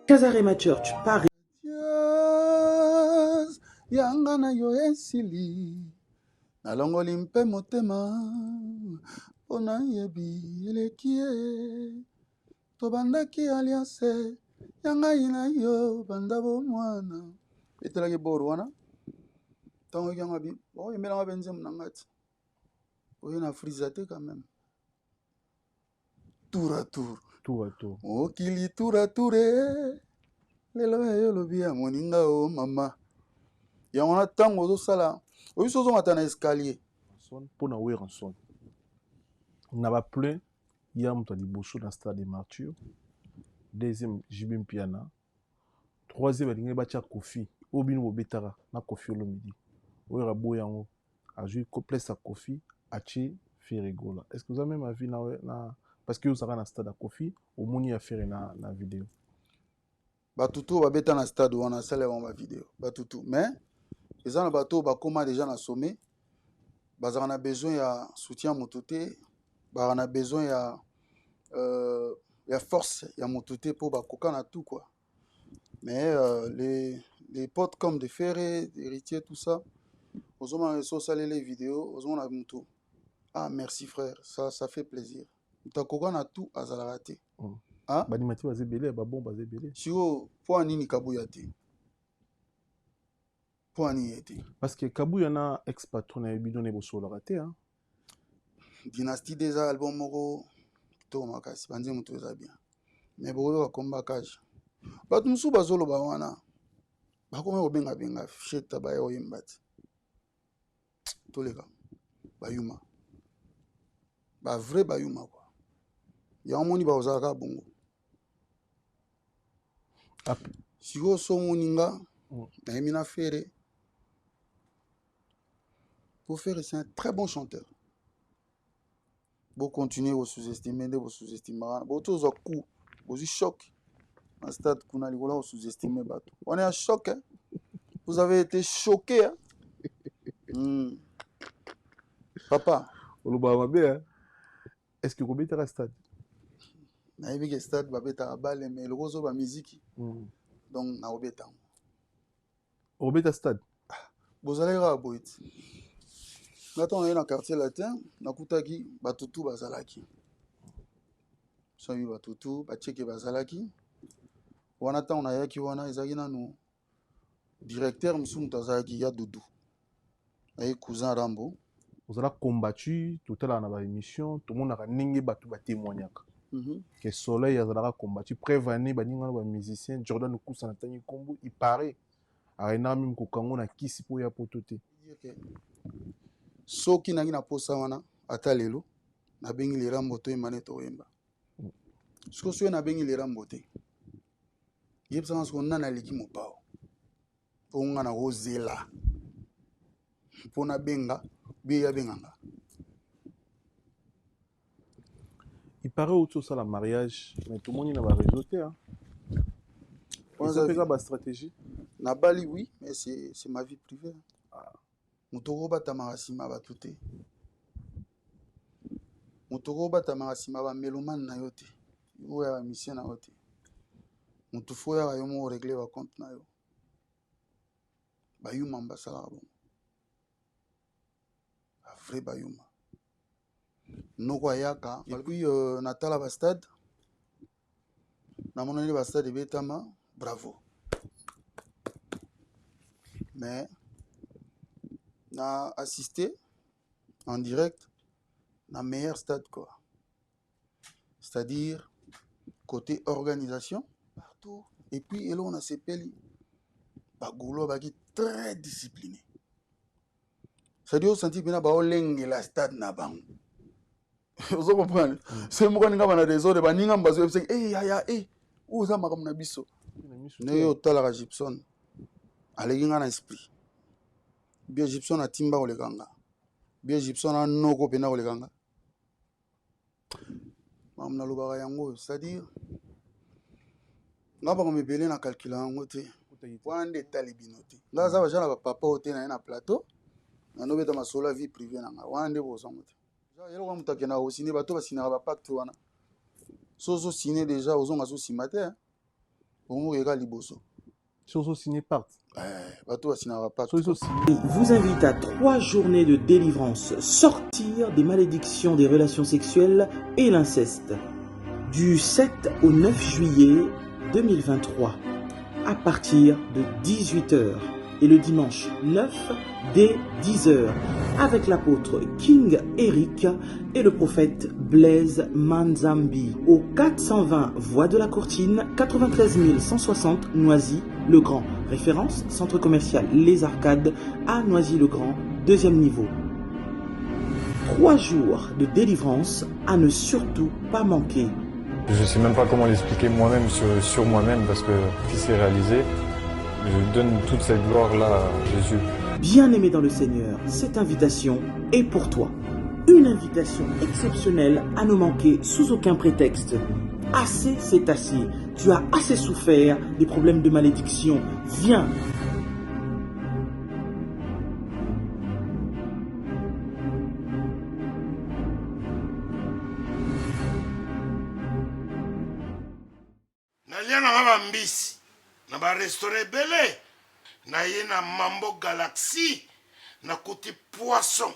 Casarema Church, Paris. Dios, yanga na yo esili nalongoli mpe motema mpo nayebi eleki ye tobandaki alliance ya ngai na yo banda bomwana etelaki bor wana ntango oyoki yango abi okoyembelanga mpe nzembo na ngai ti oye na frisa te quand même tour à tour. Tour à tour. Mokili tour à tour eh. Lelo eyo olobi ya moninga o mama. Yango wana ntango ozosala oyebi so ozomata na escalier. Mpo na Werrason na ba plein ya moto ya liboso na stade de martyr, deuxième JB Mpiana, troisième alingaki batya Koffi oyo bino bobetaka na Koffi Olomide oyo aboya yango azwi place ya Koffi atie Ferre Gola. Est-ce que oza même avis na parce que ozalaka na stade ya Koffi, omoni ya Ferre na video? Bato to babeta na stade wana asala bango bavideo bato tu, mais eza na bato oyo bakóma déjà na sommet, bazalaka na besoin ya soutien moto te, bazalaka na besoin ya force ya moto te mpo bakoka na tout quoi. Mais les potes comme de Ferre, Héritier, tout ça, ozomona so osaleli vidéo, ozomona moto: "Ah, merci frère, ça fait plaisir." Moto akoka na tout azalaka te. Ah? Banimati baza ebele, babon baza ebele. Sikoyo mpo ya nini Kabuya te? Mpo ya nini ye te? Parce que Kabuya na ex patron na ye bino na bosololaka te, hein? Dynastie eza album moko kitoko makasi, banzembo to eza bien, mais bokoyoka komba cage. Bato mosusu bazoloba wana bakomi kobengabenga sheta baya koyemba te, toleka bayuma, bavrai bayuma kua. Yango moni bakozalaka bongo. Sikoyo so omoni nga nayemi na Ferre po Ferre, c'est un très bon chanteur. Bocontinue kosous-estime nde bosous-estimaka wana, boto ozwa coup, bozwi choc na stade kuna likolo ya kosous-estime bato wana ya choc, hein? Vous avez été choqué, hein? Papa. Olobaka mabe, hein? Est ce que kobetaka stade? Nayebi ke stade babetaka bale, mais eloko ozoba miziki. Donc nakobeta yango. Okobeta stade? Bozalaki kaka boye ti nga ntango naye na Quartier Latin, nakutaki bato tu bazalaki soki bato tu batieke bazalaki wana. Ntango nayaki wana, ezalaki nanu directeur mosusu, moto azalaki ya Dudu, aye cousin Rambo. Ozala combattu, totalaka na baémission, tomonaka ndenge bato batémoignaka ke Soleil azalaka combattu. Preuve ane baninga na bamusicien Jordan Kusa na ntangi nkombo, il paraît akendaka meme kokango na kisi mpo ya poto te. Soki nangi na posa wana, ata lelo nabengi Lerambo, toyemba nde toyemba. Siko soki nabengi Lerambo te, yebisanga siko nani aleki mopao mpo nga na kozela mpo nabenga bie yabenganga? Il paraît outi osala mariage, mais tomoni na baréseau te, hein? Eza mpe kaka bastratégie? Nabali, oui, mais c'est ma vie privée. Moto okobatamaka nsima bato te, moto okobatamaka nsima bamélomane na yo te, oyo ya bamusicien na yo te. Moto fo oyaka yo moko régler bacompte na yo. Bayuma basalaka bongo, bavrai bayuma. Noko ayaka et puis natala bastade, namonani bastade ebetama, bravo. Mais na assisté en direct na meilleur stade quoi, c'est-à-dire côté organisation partout. Et puis eloko nasepeli, bagaulois baki très discipliné, c'est-à-dire osenti mpena baolengela stade na bango, ozo comprendre? Soki moko aninga bana désordre, baninga bazoyebisaki e yaya e oyo oza makambo na biso. Ndenge otalaka Gibson aleki nga na esprit bien, Gibson atimba koleka nga bien, Gibson anoko mpena koleka nga. Makambo nalobaka yango oyo, c'est-à-dire nga makambo ebele na calcula yango te wana nde etali bino te. Nga aza baja na bapapa oyo te na ye na plateau nanobeta masolo ya vie privée na nga wana nde bozwango te. Eloko wana moto akendaka kosine, bato basinaka bapacte wana. So ozosine déjà, ozonga so nsima te. Bongo okeka liboso. Soki ozo-signer pacte. Eh, bato basinaka pacte. Soki ozo-signer. Vous invite à 3 journées de délivrance, sortir des malédictions des relations sexuelles et l'inceste. Du 7 au 9 juillet 2023, à partir de 18h et le dimanche 9 dès 10h, avec l'apôtre King Eric et le prophète Blaise Manzambi au 420 Voie de la Courtine, 93 160 Noisy-le-Grand. Référence, centre commercial Les Arcades à Noisy-le-Grand, 2e niveau. 3 jours de délivrance à ne surtout pas manquer. Je sais même pas comment l'expliquer moi-même sur moi-même parce que ce qui s'est réalisé, je donne toute cette gloire-là à Jésus. Bien-aimé dans le Seigneur, cette invitation est pour toi. Une invitation exceptionnelle à ne manquer sous aucun prétexte. Assez, c'est assez. Tu as assez souffert des problèmes de malédiction. Viens. Nalia na nga ba mbisi na ba restaurant ebele, naye na Mambo Galaxy nakuti poisson.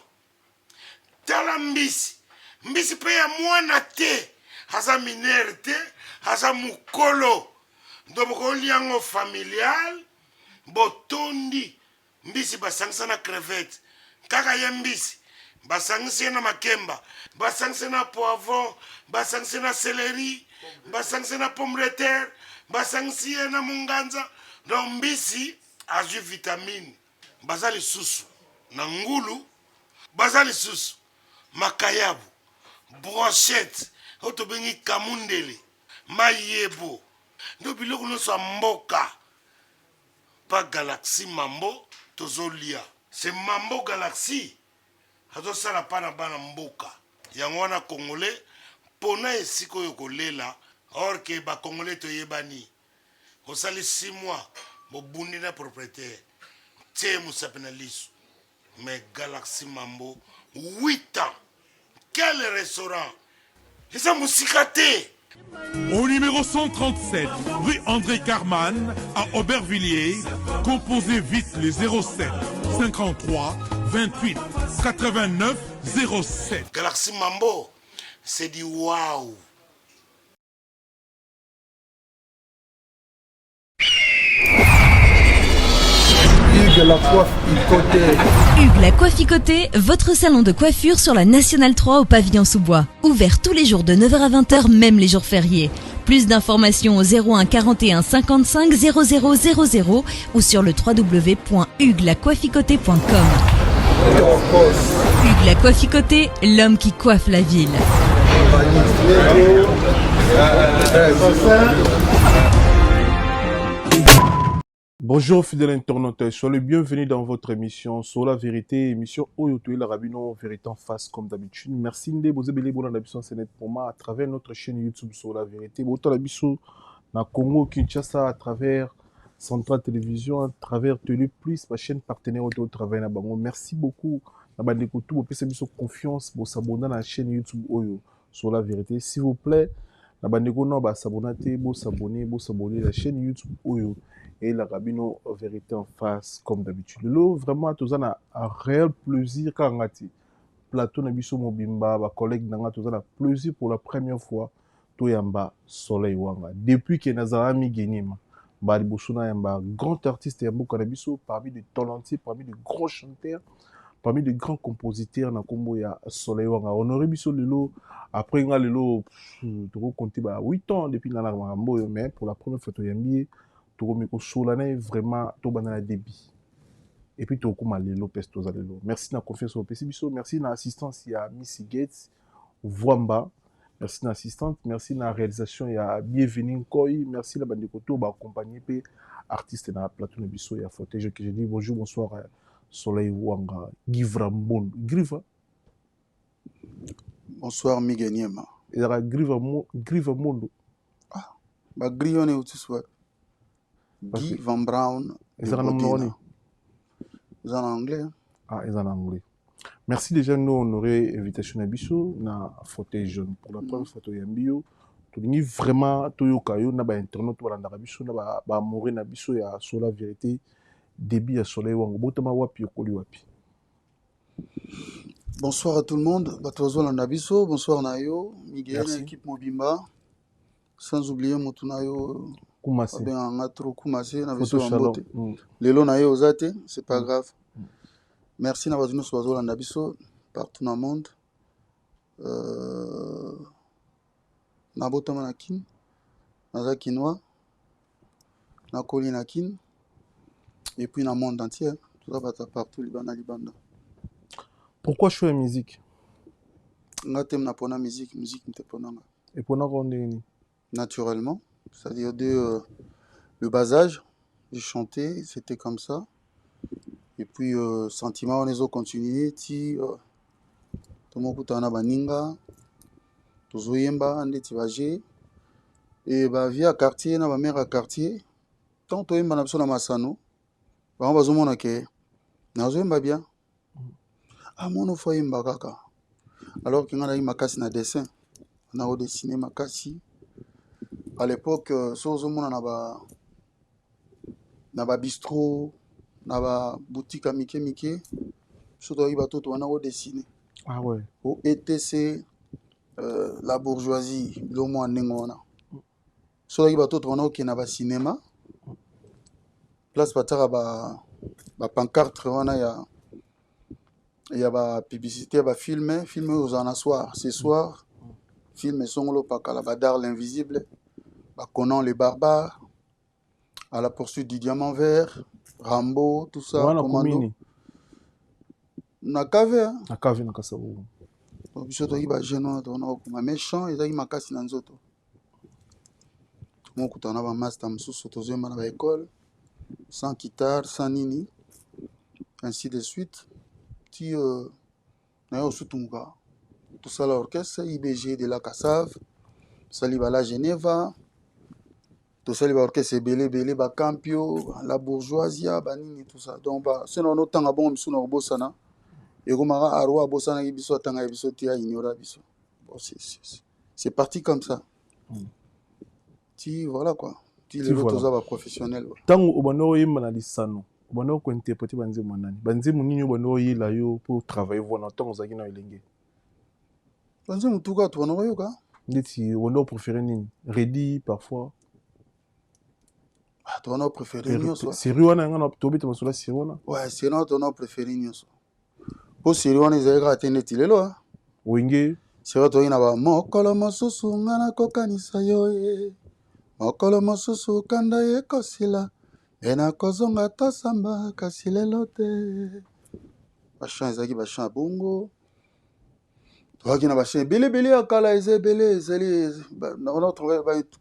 Tala mbisi, mbisi pe ya mwana te, aza mineur te, aza mukolo. Donc bokolia yango familial, botondi. Mbisi basangisa na crevette, kaka ye mbisi basangisi ye na makemba, basangisi na poivron, basangisi na celery, basangisi na pomme de terre, basangisi ye na munganza. Donc mbisi azwi vitamine. Baza lisusu na ngulu, baza lisusu makayabu, brochette oyo tobengi kamundele, mayebo, nde biloko nyonso ya mboka. Pa galaxy mambo tozo lia. C'est mambo galaxy azo sala pa na bana mboka yango wana congolais pona esika oyo kolela or que ba congolais toyebani osali 6 mois bobundi na proprietaire tie musapi na lisu mais galaxy mambo 8 ans quel restaurant eza mosika te. Au numéro 137, rue André Carman, à Aubervilliers, composez vite les 07 53 28 89 07. Galaxy Mambo, c'est du waouh. Hugues la coiffe Icoté. Hugues la coiffe Icoté, votre salon de coiffure sur la Nationale 3 au pavillon sous-bois. Ouvert tous les jours de 9h à 20h, même les jours fériés. Plus d'informations au 01 41 55 00 00 ou sur le w w w point hugues la coiffe icoté point com. Hugues la coiffe Icoté, l'homme qui coiffe la ville. Bonjour fidèles internautes, soyez les bienvenus dans votre émission Sur la vérité, émission oyo toyela rabino vérité en face comme d'habitude. Merci nde bozebele bona na biso net pour moi à travers notre chaîne YouTube Sur la vérité. Botala biso na Congo Kinshasa à travers Central Télévision, à travers Télé Plus, ma chaîne partenaire oyo travaille na bango. Merci beaucoup na bandeko tout bopesa biso confiance, bo s'abonner na chaîne YouTube oyo Sur la vérité. S'il vous plaît, na bandeko no ba s'abonner te, bo s'abonner, bo s'abonner la chaîne YouTube oyo et la rabino vérité en face comme d'habitude. Lelo vraiment toza na un réel plaisir kangati plateau na biso mobimba ba collègues na nga toza na plaisir pour la première fois toyamba Soleil Wanga depuis que nazala mi genima ba liboso na yamba grand artiste ya mboka na biso parmi de talentueux, parmi de grands chanteurs, parmi de grands compositeurs na kombo ya Soleil Wanga. Honoré biso lelo après nga lelo toko compter ba 8 ans depuis nga na makambo oyo, mais pour la première fois toyambi ye, tokomi kosola na ye vraiment tobanda na débit et puis tokoma lelo pes toza lelo. Merci na confiance opesi biso, merci na assistance ya Missy Gates Voamba, merci na assistante, merci na réalisation ya Bienvenue Nkoy, merci na bandeko to ba accompagner pe artiste na plateau na biso ya fauteuil que je dis bonjour, bonsoir à Soleil Wanga, Givra Mbondo, Griva. Bonsoir Miguel Niema. Ezaka Griva Mo, Griva Mbondo. Ah, ba grillonné au soir. Parce Guy que Van Brown de Ezaka na Bodina. monoko nini? Eza na anglais, hein? Ah, eza na anglais. Merci déjà nous honorer invitation na biso na fauteuil jaune pour la première fois toyambi yo. Tolingi vraiment toyoka yo na ba internautes balandaka biso na ba, ba amoureux na biso ya Sola Vérité, début ya Soleil Wango. Botama wapi, okoli wapi? Bonsoir à tout le monde. Bato bazolanda biso. Bonsoir na yo, Miguel, na équipe mobimba. Sans oublier motu na yo Kumase. Babengaka nga trop Kumase na Photo biso ya Shalom. mbote. Lelo na ye oza te, c'est pas grave. Merci na bato nyonso bazolanda biso partout na monde. Nabotama na Kin, naza kinois, nakoli na Kin et puis na monde entier, toza bato ya partout libanda libanda. Pourquoi choix ya musique? Nga te napona musique, musique nte pona nga. Eponaka ndenge nini? Naturellement, c'est-à-dire de le bas âge, j'ai chanté, c'était comme ça. Et puis sentiment wana ezo continuer ti tomokutana na baninga, tozoyemba ndeti baje e bavie ya quartier na bamare ya quartier. Tant toyemba na biso na masano, bango bazomona ke nazoyemba bien, ah mona fo ayemba kaka, alors ke nga nayaki makasi na dessin, na kodessine makasi à l'époque. So ozomona na ba bistrot, na baboutique ya mike mike, so toyaki bato wana kodessine. Ah ouais. O etc, la bourgeoisie, bilo mwa ndenge wana. So toyaki bato wana okende na bacinéma, place batiaka bapancarte wana ya bapublicité ya bafilm, film oyo ozala na soir, ce soir film esongolo pakala, badar l'invisible, baconan le barbare, à la poursuite du diamant vert, Rambo, tout ça. Wana Commando. Komini? Na cave, hein. Na cave na Kasavubu. Biso toyaki bajeune wana, tokona kokoma, mais chant ezalaki makasi na nzoto. Tomokutana na bamaster mosusu, tozoyemba na baekole sans guitare, sans nini, ainsi de suite, ti naye osutumuka, tosala orchestre IBG de la Kassav, tosali bala Geneva, tosali baorchestre ebele ebele, bacampio, la bourgeoisia, banini, tout ça. Donc so na wana otanga bongo, misu na kobosana ekomaka aroi abosanaki biso, atangaki biso te, aignora biso. Bon, c'est parti comme ça ti voilà quoi, ti lelo toza baprofessionnel. Ntango obanda oyemba na lisano, obanda kointerprete banzembo ya nani? Banzembo nini oyo banda oyela yo mpo travailler voix na ntango ozalaki na elenge? Banzembo tuka tobanda koyoka. Ndeti obanda opréféré nini? Redi parfois? Ah, tobanda opréféré nyonso. Série wana yanga tobeta masolo ya série wana. Ouais, série wana tobanda opréféré nyonso, mpo série wana ezali kaka te neti lelo. Wenge. Série toyei na bamokolo mosusu, nga nakokanisa yo ye mokolo mosusu, kanda ekosila e nakozonga tosamba, kasi lelo te. Bachamp ezalaki bachamp ya bongo, toyaki na bachamp ebele ebele ya kala, eza ebele, ezali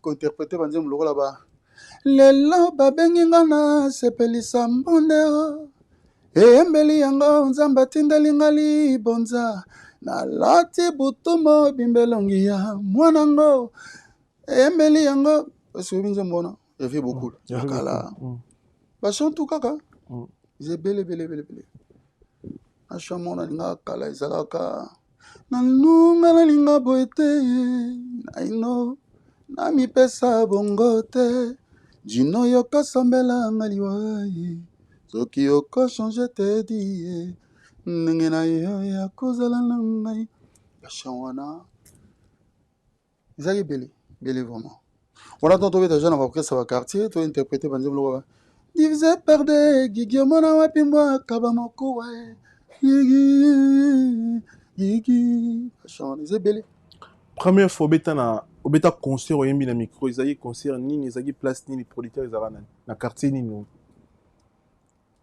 kointerprete banzembo lokola ba lelo babengi nga na sepelisa mbonde eyembeli yango, Nzambe atindeli nga libonza, nalati butu mobimba elongi ya mwanango eyembeli yango. Esi oyebi nzembo wana? Evi beaucoup ya kala, bachantu kaka eza ebele ebele ebele ebele. Na chant moko nalingaka kala ezalaka nalunga, nalinga boye te, naino namipesa bongo te, jino yokosambelanga liwa ye, soki okochange te di ye ndenge na yo ya kozala na ngai. Bachamp wana ezalaki ebele ebele vraiment. Wana ntango tobeta deja na baorchestre ya baquartier, tointerprete banzembo lokola divisé par deux, Gigi omona wapi mbwa kaba mokuwa, Gigi Gigi. Bachamp wana eza ebele. Première fois obeta na obeta concert, oyembi na micro, ezalaki concert nini? Ezalaki place nini? Producteur ezalaka nani? Na quartier nini?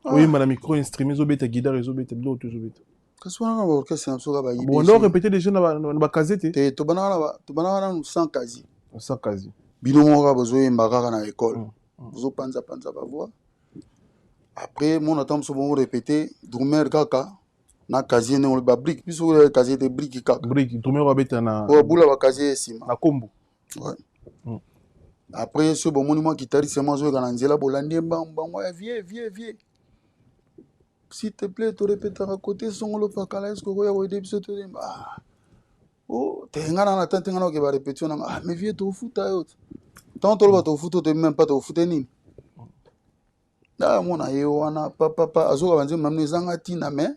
Oyemba na micro, instrument ezobeta, guitare ezobeta, biloko to ezobeta. Kasi wana na baorchestre na biso kaka. Bon, on répété déjà na bacasier te? Te, tobandaka nanu sans casier. Sans casier. Bino moko kaka bozoyemba kaka na école, bozopanzapanza bavoix. Après mona ntango mosusu bongo répété drummer kaka na casier, ndenge olobi, babrique. Biso oyo casier te, brique kaka. Brique, drummer abeta na Oyo bula bacasier nsima. Na kombo. Ouais. Après soki bomoni mwa guitariste mwa azoyoka na nzela, bolandi ye mbangu bango ya vie vie vie, s'il te plaît, torepetaka kote songolo pakala, est ce que okoya koyede biso toyemba? Ah. Oh, te nga na na tante nga na oke ba répétition nanga. Ah, mais vieux tofuta yo. Tant toloba tofuta to même pas tofuta nini. Na mona ye wana papa papa azoka banzembo na bino ezanga ntina mais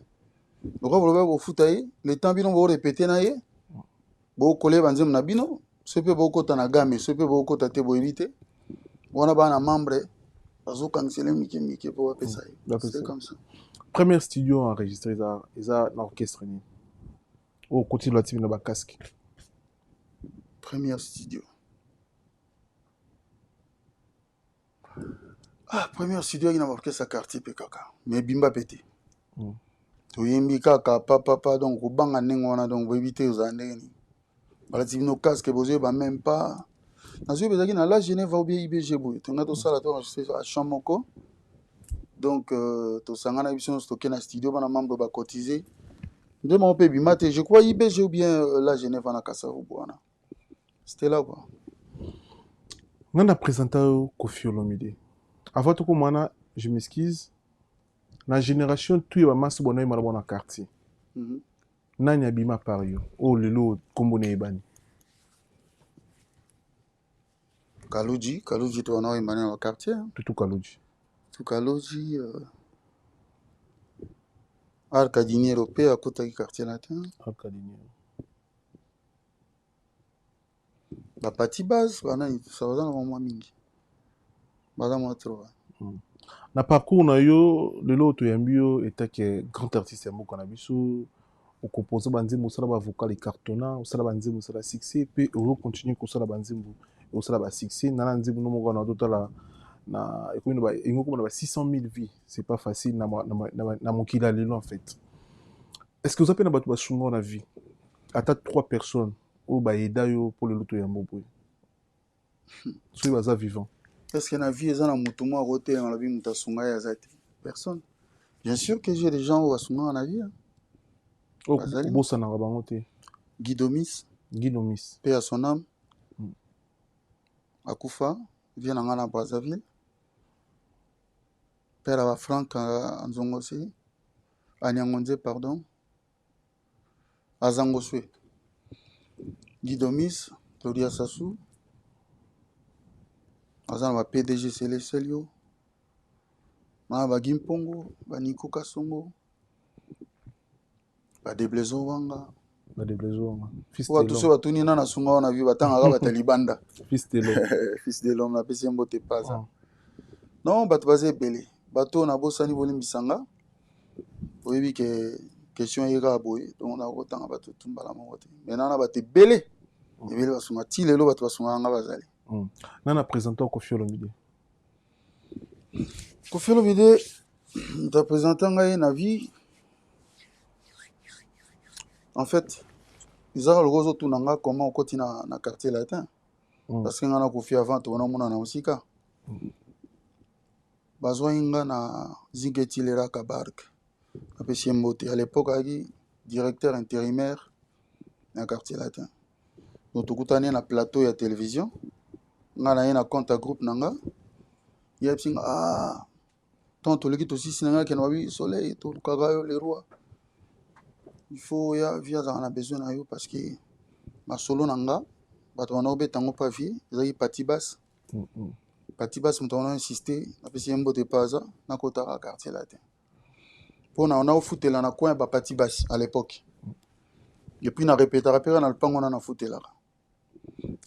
lokola boloba bofuta ye le temps bino bo répéter na ye bokole banzembo na bino soki mpe bokota na game soki mpe bokota te boyebi te wana bana membre bazokangisela mike mike mpo bapesa ye. C'est comme ça. Premier studio enregistré eza eza na orchestre nini oyo okoti lati na bacasque? Première studio, ah, première studio ayaki na baorchestre ya quartier mpe kaka, mais ebimba mpe te. Toyembi kaka papapa, donc kobanga ndenge wana, donc boyebi te ozala ndenge nini, balati bino casque, bozoyeba même pas. Nazoyeba ezalaki na la Genève ou bien IBG boye, tonga tosala to enregistré à champ moko. Donc tosangana biso nyonso, toke na studio, bana membre bacotiser nde moko mpe ebima te. Je crois IBG ou bien la Genève wana, Kasavubu wana, c'était là quoi. Nga na présenta yo Koffi Olomide. Avant tokoma wana, je m'excuse, na génération tu ya bamasi bona oyeba na bona quartier, nani abima par yo oyo lelo nkombo na eyebani? Kaluji, Kaluji to wana oyembani na quartier. Tutu Kaluji. Tutu Kaluji, Arcadiniero mpe akotaki Quartier Latin. Arcadiniero. Bapati base banani tusa baza na bamwa mingi, baza mwa trop. Na parcours na yo lelo toyambi yo etake grand artiste ya mboka na biso, okompose banzembo, osala bavocal ecartonna, osala banzembo, osala succès, mpe ozocontinue kosala banzembo, osala basuccès na nzembo no moko wana totala na ekomi na elingi okoma na ba 600 000 vues. C'est pas facile na mokili ya lelo en fait. Est ce que oza mpe na bato basunga na vie, ata trois personnes oyo bayeda yo mpo lelo toyambo boye, soki baza vivant? Est ce que na vie eza na motu moko akotelema alobi moto asunga ye aza te? Personne. Bien sûr que j'ai des gens oyo basungaka na vie, hein. Bazali. Obosanaka bango te? Guidomis. Guidomis. Paix à son âme. Akufa vie na nga na Brazzaville, père ya bafrank Anzongosi, Anyangonze, pardon, Azangoswe. Guidomis, Claudia Sassou aza na ba PDG Seleselio na bagimpongo, baniko Kasongo, badeblezo wanga. Badeblezo wanga. Fils de l'homme. Batuni na nasunga wana vi batangaka bato ya libanda. Fils de l'homme. Fils de l'homme, napesi ye mbote paza. Non, bato baza ebele, bato oyo nabosani bolimbisanga. Oyebi ke question ye kaka boye, donc nakotanga bato tumbala moko te, mais nana bato ebele ebele basunga ti lelo, bato basungaka nga bazali. Nana présente Koffi Olomide? Koffi Olomide moto apresente ngai na vie, en fait ezaka lokola ozotuna nga comment okoti na Quartier Latin. Parce que nga na Koffi avant tokona omona na mosika. Bazwaki nga na Zinketilera Kabark, apesi ye mbote, à l'époque ayaki directeur intérimaire na Quartier Latin. Donc tokutani na plateau ya télévision, nga na ye na compte ya groupe na nga, ye ayebisi nga: ah, tant toleki tosisi na nga akende, babi Soleil tolukaka yo, le roi, il faut ya vie azalaka na besoin na yo, parce que masolo na nga bato banda kobeta yango pa vie ezalaki pati basse. Pati basse moto wana insiste, napesi ye mbote pa aza, nakotaka Quartier Latin mpona naofutela na coin ya bapati basse à l'époque, et puis na répétaka mpe kaka na lupango wana nafutelaka.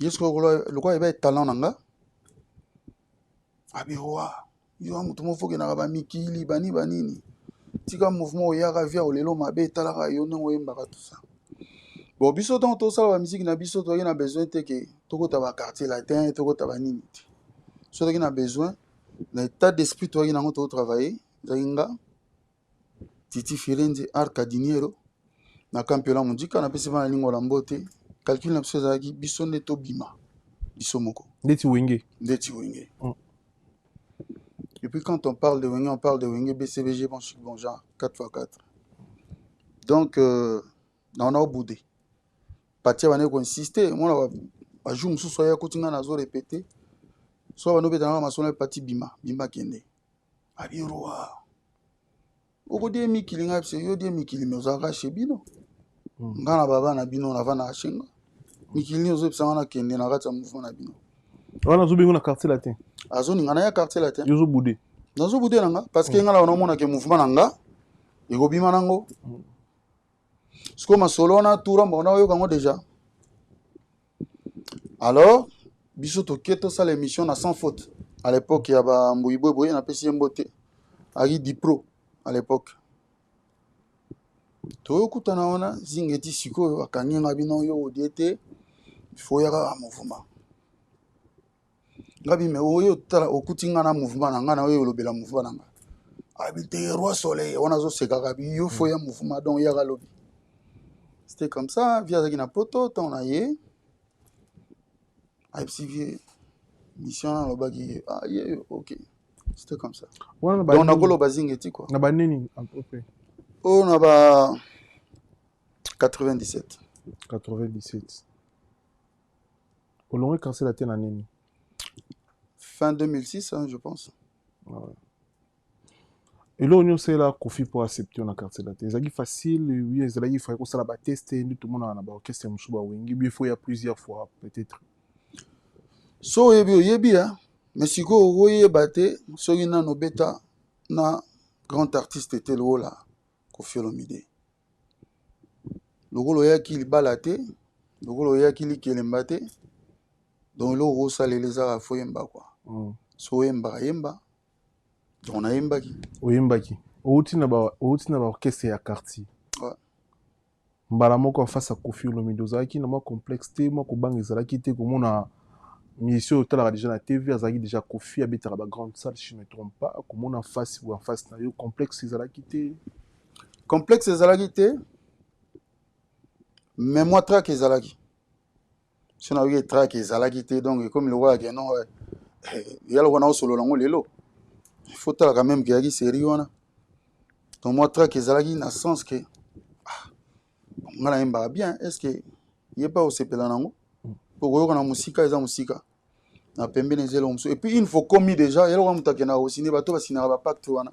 Ye sikoyo lokola yeba talent na nga, abi roi, yo moto moko okendaka bamikili bani banini, tika mouvement oyaka via olelo mabe etalaka yo ndenge oyembaka tout ça. Bon, biso ntango tosala bamusike na biso, toyaki na besoin te ke tokota baquartier latin, tokota banini te. So toyaki na besoin na état d'esprit toyaki nango, totravaille, ezalaki nga, Titi Firenze, Arcadiniero na Kampiola Mondika, napesi bana Lingola mbote. Calcul na biso ezalaki biso nde tobima biso moko. Ndeti Wenge. Ndeti Wenge. Et puis quand on parle de Wenge, on parle de Wenge BCBG, bon chic bon genre, 4x4. Donc na obude patia bande koinsiste, mona bajour mosusu aya kuti nga nazo répété, so bando obeta nanga masolo, pati bima bima kende, abi roi okodie mikili, ngai biso yo die mikili, me ozalaka chez bino. Nga na baba na bino navandaka chez nga. Mikili nini ozoyebisa nga nakende na kati ya mouvement na bino? Wana azobengo na Quartier Latin. Azoninga na ya Quartier Latin. Yo ozobude. Nazobude na nga parce que nga na namona ke mouvement na nga ekobima nango. Sikoyo masolo wana toura mbona oyoka yango déjà. Alors biso toke tosala émission na Sans Faute à l'époque ya ba Mbuyi Bwebwe, napesi ye mbote, aki Dipro à l'époque. Toyokutana wana Zingeti, sikoyo akangi nga bino yo odie te, faut ya kaka mouvement. Nga bi me oyo tala okuti nga na mouvement na nga na oyo olobela mouvement na nga. Abi te, Roi Soleil wana azosekaka bi yo faut ya mouvement, donc yaka lobi. C'était comme ça, vieux azalaki na Poto ntango na ye ayebisi vieux mission wana, alobaki ah ye ok, c'était comme ça. Wana donc nakoloba Zingeti quoi. Na banini à peu près? Oyo na ba 97. 97. Olongwe Quartier Latin na nini? Fin 2006, hein, je pense. Ouais. Eloko nyonso osalela Kofi mpo accepte yo na Quartier Latin, ezalaki facile? Oui, ezalaki fallait kosala batest nde tomonaka na baorchestre mosusu bawengi bi faut ya plusieurs fois peut-être. So oyebi, oyebi ya mais sikoyo okoyeba te soki nano obeta na grand artiste te lokola Kofi Olomide. Lokola oyaki libala te, lokola oyaki likelemba te, donc eloko okosalela ezaka faut yemba kua. So oyembaka, yemba. Donc nayembaki. Oyembaki, outi na baorchestre ya quartier. Ouais. Mbala moko en face ya Kofi Olomide, ozalaki na mwa complexe te, mwa kobanga ezalaki te, komona musicien oyo otalaka déjà na TV, azalaki déjà Kofi, abetaka bagrande salle, si je me trompe pas, komona face ou en face na yo, complexe ezalaki te? Complexe ezalaki te, mais mwa trac ezalaki. So nayoki trac ezalaki te, donc ekomi lokola ke non, ya lokola naosolola yango lelo, il faut tala quand même ke eyaki série wana. Donc mwa trac ezalaki na sens ke ah, nga nayembaka bien, est ce que ye mpe osepela nango? Po koyoka na mosika eza mosika, na pembeni eza eloko mosusu. Et puis une fois komi déjà, eloko wana moto akendaka kosine, bato basinaka bapacte wana.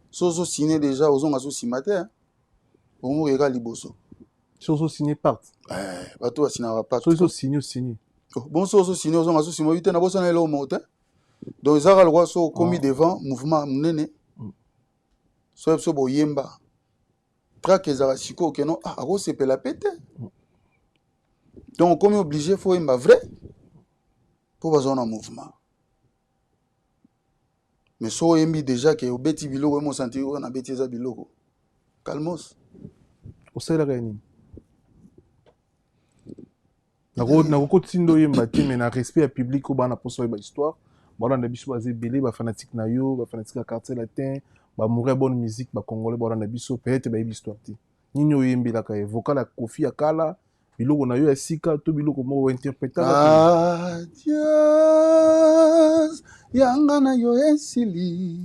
So ozosine déjà, ozonga so nsima te, bongo okeka liboso. So ozosine pacte? Bato basinaka bapacte. Soki ozosine, osine. Bon, so ozosine, ozonga so nsima oyi te, nabosana eloko moko te. Donc ezaka lokola so okomi devant mouvement monene, so biso boyemba, trac ezalaka sikoyo keno ah, akosepela pe te. Donc okomi obligé faut oyemba vrai mpo bazwa na mouvement. Mais so oyembi déjà ke obeti biloko, oyo mosanti oyo nabeti eza biloko, calmos. Osalelaka ya nini? Nakokotinda oyemba te, mais na respect ya public oyo bana mposa oyeba histoire, balanda biso baza ebele, bafanatique na yo, bafanatique ya Quartier Latin, bamouri ya bonne musique, bacongolais balanda biso, peut-être bayebi histoire te. Nini oyembelaka ye? Vocal ya Kofi ya kala, biloko na yo ya sika, to biloko moko ointerpretaka? Adios yanga na yo esili,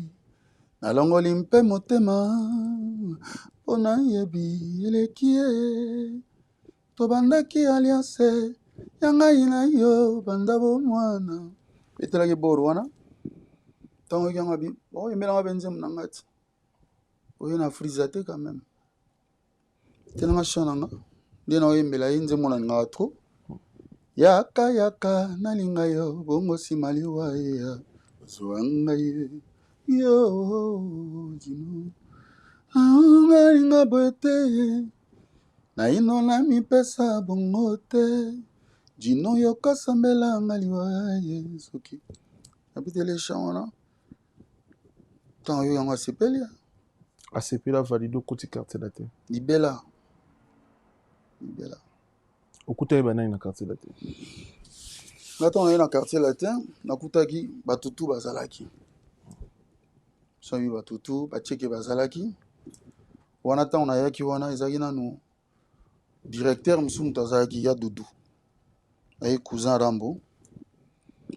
nalongoli mpe motema mpo nayebi eleki ye. Tobandaki alliance ya ngai na yo banda bomwana. Etelaki bor wana ntango oyoki yango, abi oyembelanga mpe nzembo na ngai ti oye na frisa te quand même, telanga champ na nga nde na oyembela ye nzembo nalingaka trop: yaka yaka nalinga yo bongo nsima liwa eya ozwa ngai yo Dino nalinga boye te, naino na mipesa bongo te Dino, yokosambelanga liwa ye. Soki nabeteli champ wana, ntango oyo yango asepeli. Asepeli, avalide, okoti Quartier Latin. Libela, libela. Okutaki banani na Quartier Latin? Nga ntango naye na Quartier Latin, nakutaki bato tu bazalaki, soki bato tu batieke bazalaki wana. Ntango nayaki wana, ezalaki nanu directeur mosusu, moto azalaki ya Dudu, aye cousin Rambo,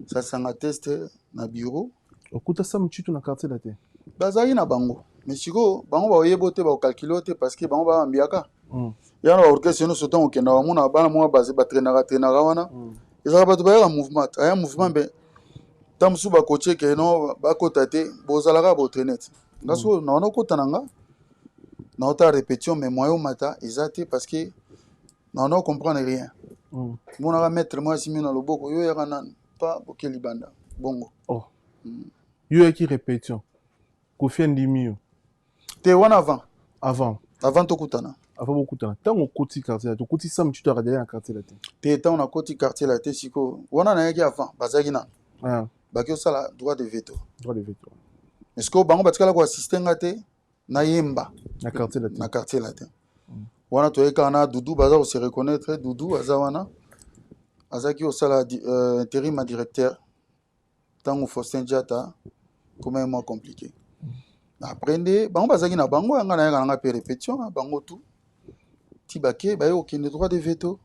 sasanga test na bureau. Okuta Sam Tshintu na Quartier Latin? Bazalaki na bango, mais sikoyo bango baoyeba te, bakocalcule te, parce que bango babambiaka ya na baorchestre nyonso. Ntango okenda, bamona bana mwa batraînaka traînaka wana, ezalaka bato bayaka mouvement, aya mouvement mpe ntango mosusu bakotie ke no bakota te, bozalaka botraîne te. Nga so na wana okota na nga. Naotala répétition, mais moyen omata eza te parce que naona comprendre rien. Monaka maître moko asimbi na loboko, yo yaka nanu pa boke libanda bongo. Oh. Yo yaki répétition, Kofi andimi yo? Te, wana avant. Avant. Avant tokutana. Avant bokutana. Ntango okoti quartier la te, okoti Sam Tshintu akadele na quartier la te? Te, ntango nakoti quartier la te, sikoyo wana nayaki avant, bazalaki nanu. Ah. Baki osala droit de veto. Droit de veto. Mais sikoyo bango batikala koassiste nga te nayemba na quartier la te. Na quartier la te. Wana toyei kaka na Dudu, baza kose reconnaître. Dudu aza wana, azalaki kosala intérim ya directeur ntango Faustin Diata koma mwa compliqué. Après nde bango bazalaki na bango, yanga nayaka nanga mpe répétition na bango tout ti bake baye kokende droit de veto.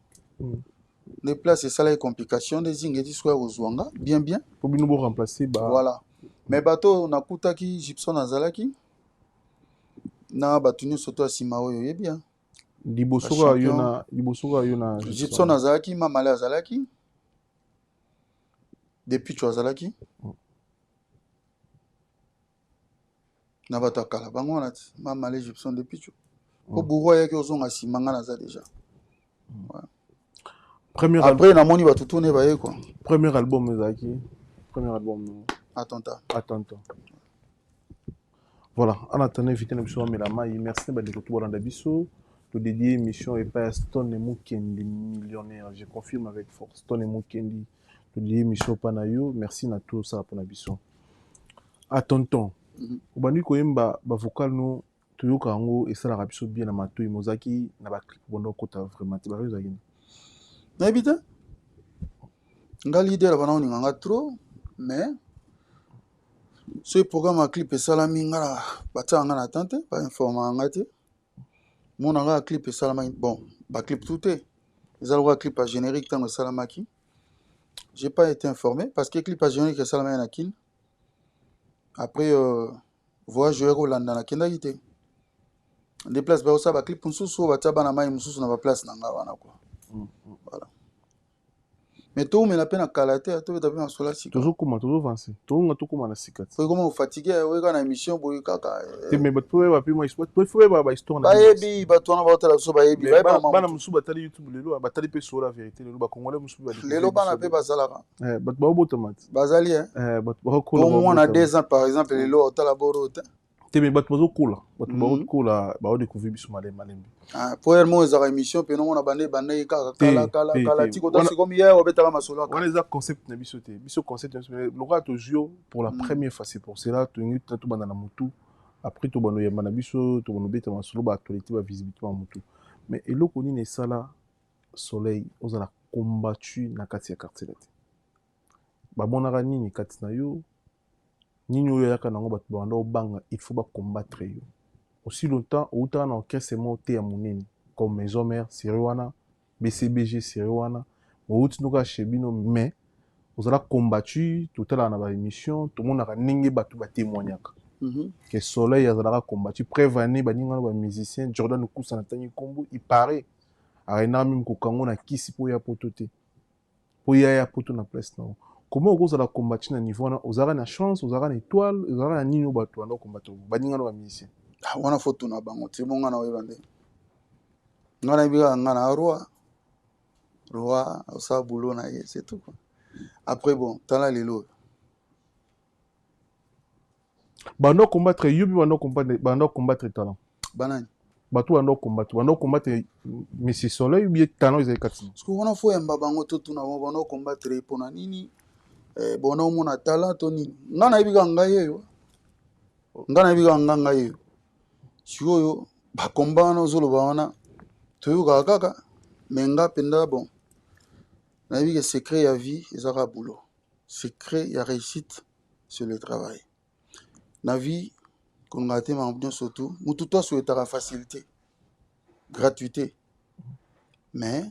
Nde place esalaki complication, nde zinga eti sikoyo ya kozwa nga bien bien. Po bino bo remplacer ba. Voilà. Mais bato nakutaki, Gibson azalaki na bato nyonso to ya nsima oyo oyebi ya liboso kaka yo na, liboso kaka yo na Gibson azalaki, Mamale azalaki, Depuis azalaki na bato ya kala bango wana ti Mamale, Gibson, Depuis po bourreau ayaki ozonga nsima, nga naza déjà. Premier Après namoni bato tune baye quoi. Premier album ezalaki, premier album? Attentat. Attentat. Voilà, en attendant invité na biso amela mai, merci na bandeko to bolanda biso. Todédié émission epai ya Stone Mukendi, millionnaire, je confirme avec force. Stone Mukendi, todédié émission mpa na yo, merci na to osala mpona biso. A tonton, obandi koyemba bavocal no, toyoka yango, esalaka biso bien na matoi. Mozalaki na baclip, bonda okota vraiment te, baro ezalaki nini? Nayebi te, nga leader bana oninga nga trop, mais soki programme ya clip esalami, nga na batiaka nga na temps te, bainformaka nga te. Mona nga clip esalamaki, bon, baclip tout te, eza lokola clip ya générique. Ntango esalamaki, j'ai pas été informé parce que clip ya générique esalamaki na Kine. Après voyage oyo kolanda, nakendaki te. Nde place bakosala baclip mosusu oyo batia bana mai mosusu na baplace na nga wana quoi. Voilà, mais toumela mpe na kala te, tobeta mpe masolo ya sika. Tozokoma, tozovanse, tozonga, tokóma na sika te. Oyo koma ofatigue, oyo na émission boye kaka. Te, mais bato oyeba mpe mwa histoire, faut oyeba bahistoire na. Bayebi, bato wana baotala biso bayebi. Mais bana mosusu batali YouTube lelo, batali mpe solo la vérité lelo, bacongolais mosusu. Lelo bana mpe bazalaka. Bato baobotama te. Bazali. Bato bakokola. Po mwana 2 ans par exemple lelo otala boro te. Te, mais bato bazokola, bato baokola, baodécouvrir biso malembe malembe. Po heure moko ezalaka émission mpe nomona bande ebandaki kaka kala kala kala ti kota sikomi ye obetaka masolo. Wana eza concept na biso te. Biso concept na biso, lokola tozwi yo pour la première fois, c'est pour cela tolingi tuna tobanda na motu, après tobanda oyamba na biso, tobanda obeta masolo, baactualité, bavisibilité ba motu. Mais eloko nini esala Soleil ozala combattu na kati ya quartier la te? Bamonaka nini kati na yo? Nini oyo ayaka nango bato banda obanga il faut bacombattre yo aussi longtemps? Outaka na orchestre moko te ya monene comme Maison Mère série wana, BCBG série wana, outi noka chez bino, mais ozala combattu. Totalaka na baémission, tomonaka ndenge bato batémoignaka que Soleil azalaka combattu. Preuve ane baningana bamusicien Jordan Kusa na ntangi nkombo, il paraît akendaka meme kokango na kisi mpo ya poto te, mpo ya ya poto na place nango. Comment okozala combattu na niveau wana? Ozalaka na chance, ozalaka na étoile, ozalaka na nini oyo bato banda kokombattre baningana bamusicien? Wana faut tuna bango te, bo nga na oyeba nde. Nga nayebi kaka nga na roi, roi osala boulot na ye, c'est tout quoi. Après bon, tala lelo. Banda combattre yo mpe, banda combattre talent. Banani? Bato banda combattre Monsieur Soleil ou bien talent ezali kati? Parce que wana faut yamba bango, totuna bango banda combattre mpona nini, bona omona talent to nini. Nga nayebi kaka ngai oyo, nga nayebi kaka nga ngai oyo. Sikoyo bakomba wana ozoloba wana, toyokaka kaka, mais nga mpenza, bon, nayebi ke secret ya vie eza kaka boulot. Secret ya réussite, c'est le travail. Na vie kolingaka te makambo nyonso tu. Motu to asouhaitaka facilité, gratuité, mais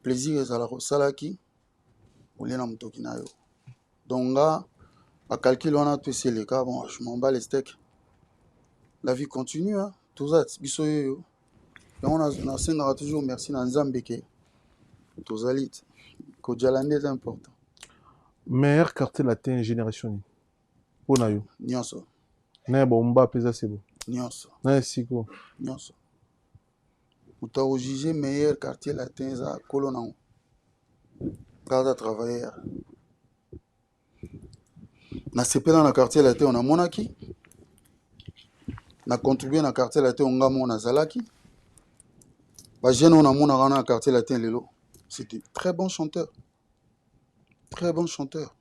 plaisir ezalaka osalaki olie na motoki na yo. Donc nga bacalcul wana to esi eleka. Bon, je m'en bats les steaks, la vie continue, hein. Toza biso oyo, yango nasengaka toujours merci na Nzambe ke tozali kojala, nde eza important. Meilleur quartier latin génération nini mpo na yo? Nyonso. Na ya bomba mpenza sebo. Nyonso. Na ya siko. Nyonso. Moto akojuge meilleur Quartier Latin eza kolo nango. Kaka travailleur. Nasepela na Quartier Latin oyo namonaki. Na contribuer na Quartier Latin oyo nga moko nazalaki. Ba jeunes oyo namonaka wana na Quartier Latin lelo, c'était très bon chanteur. Très bon chanteur.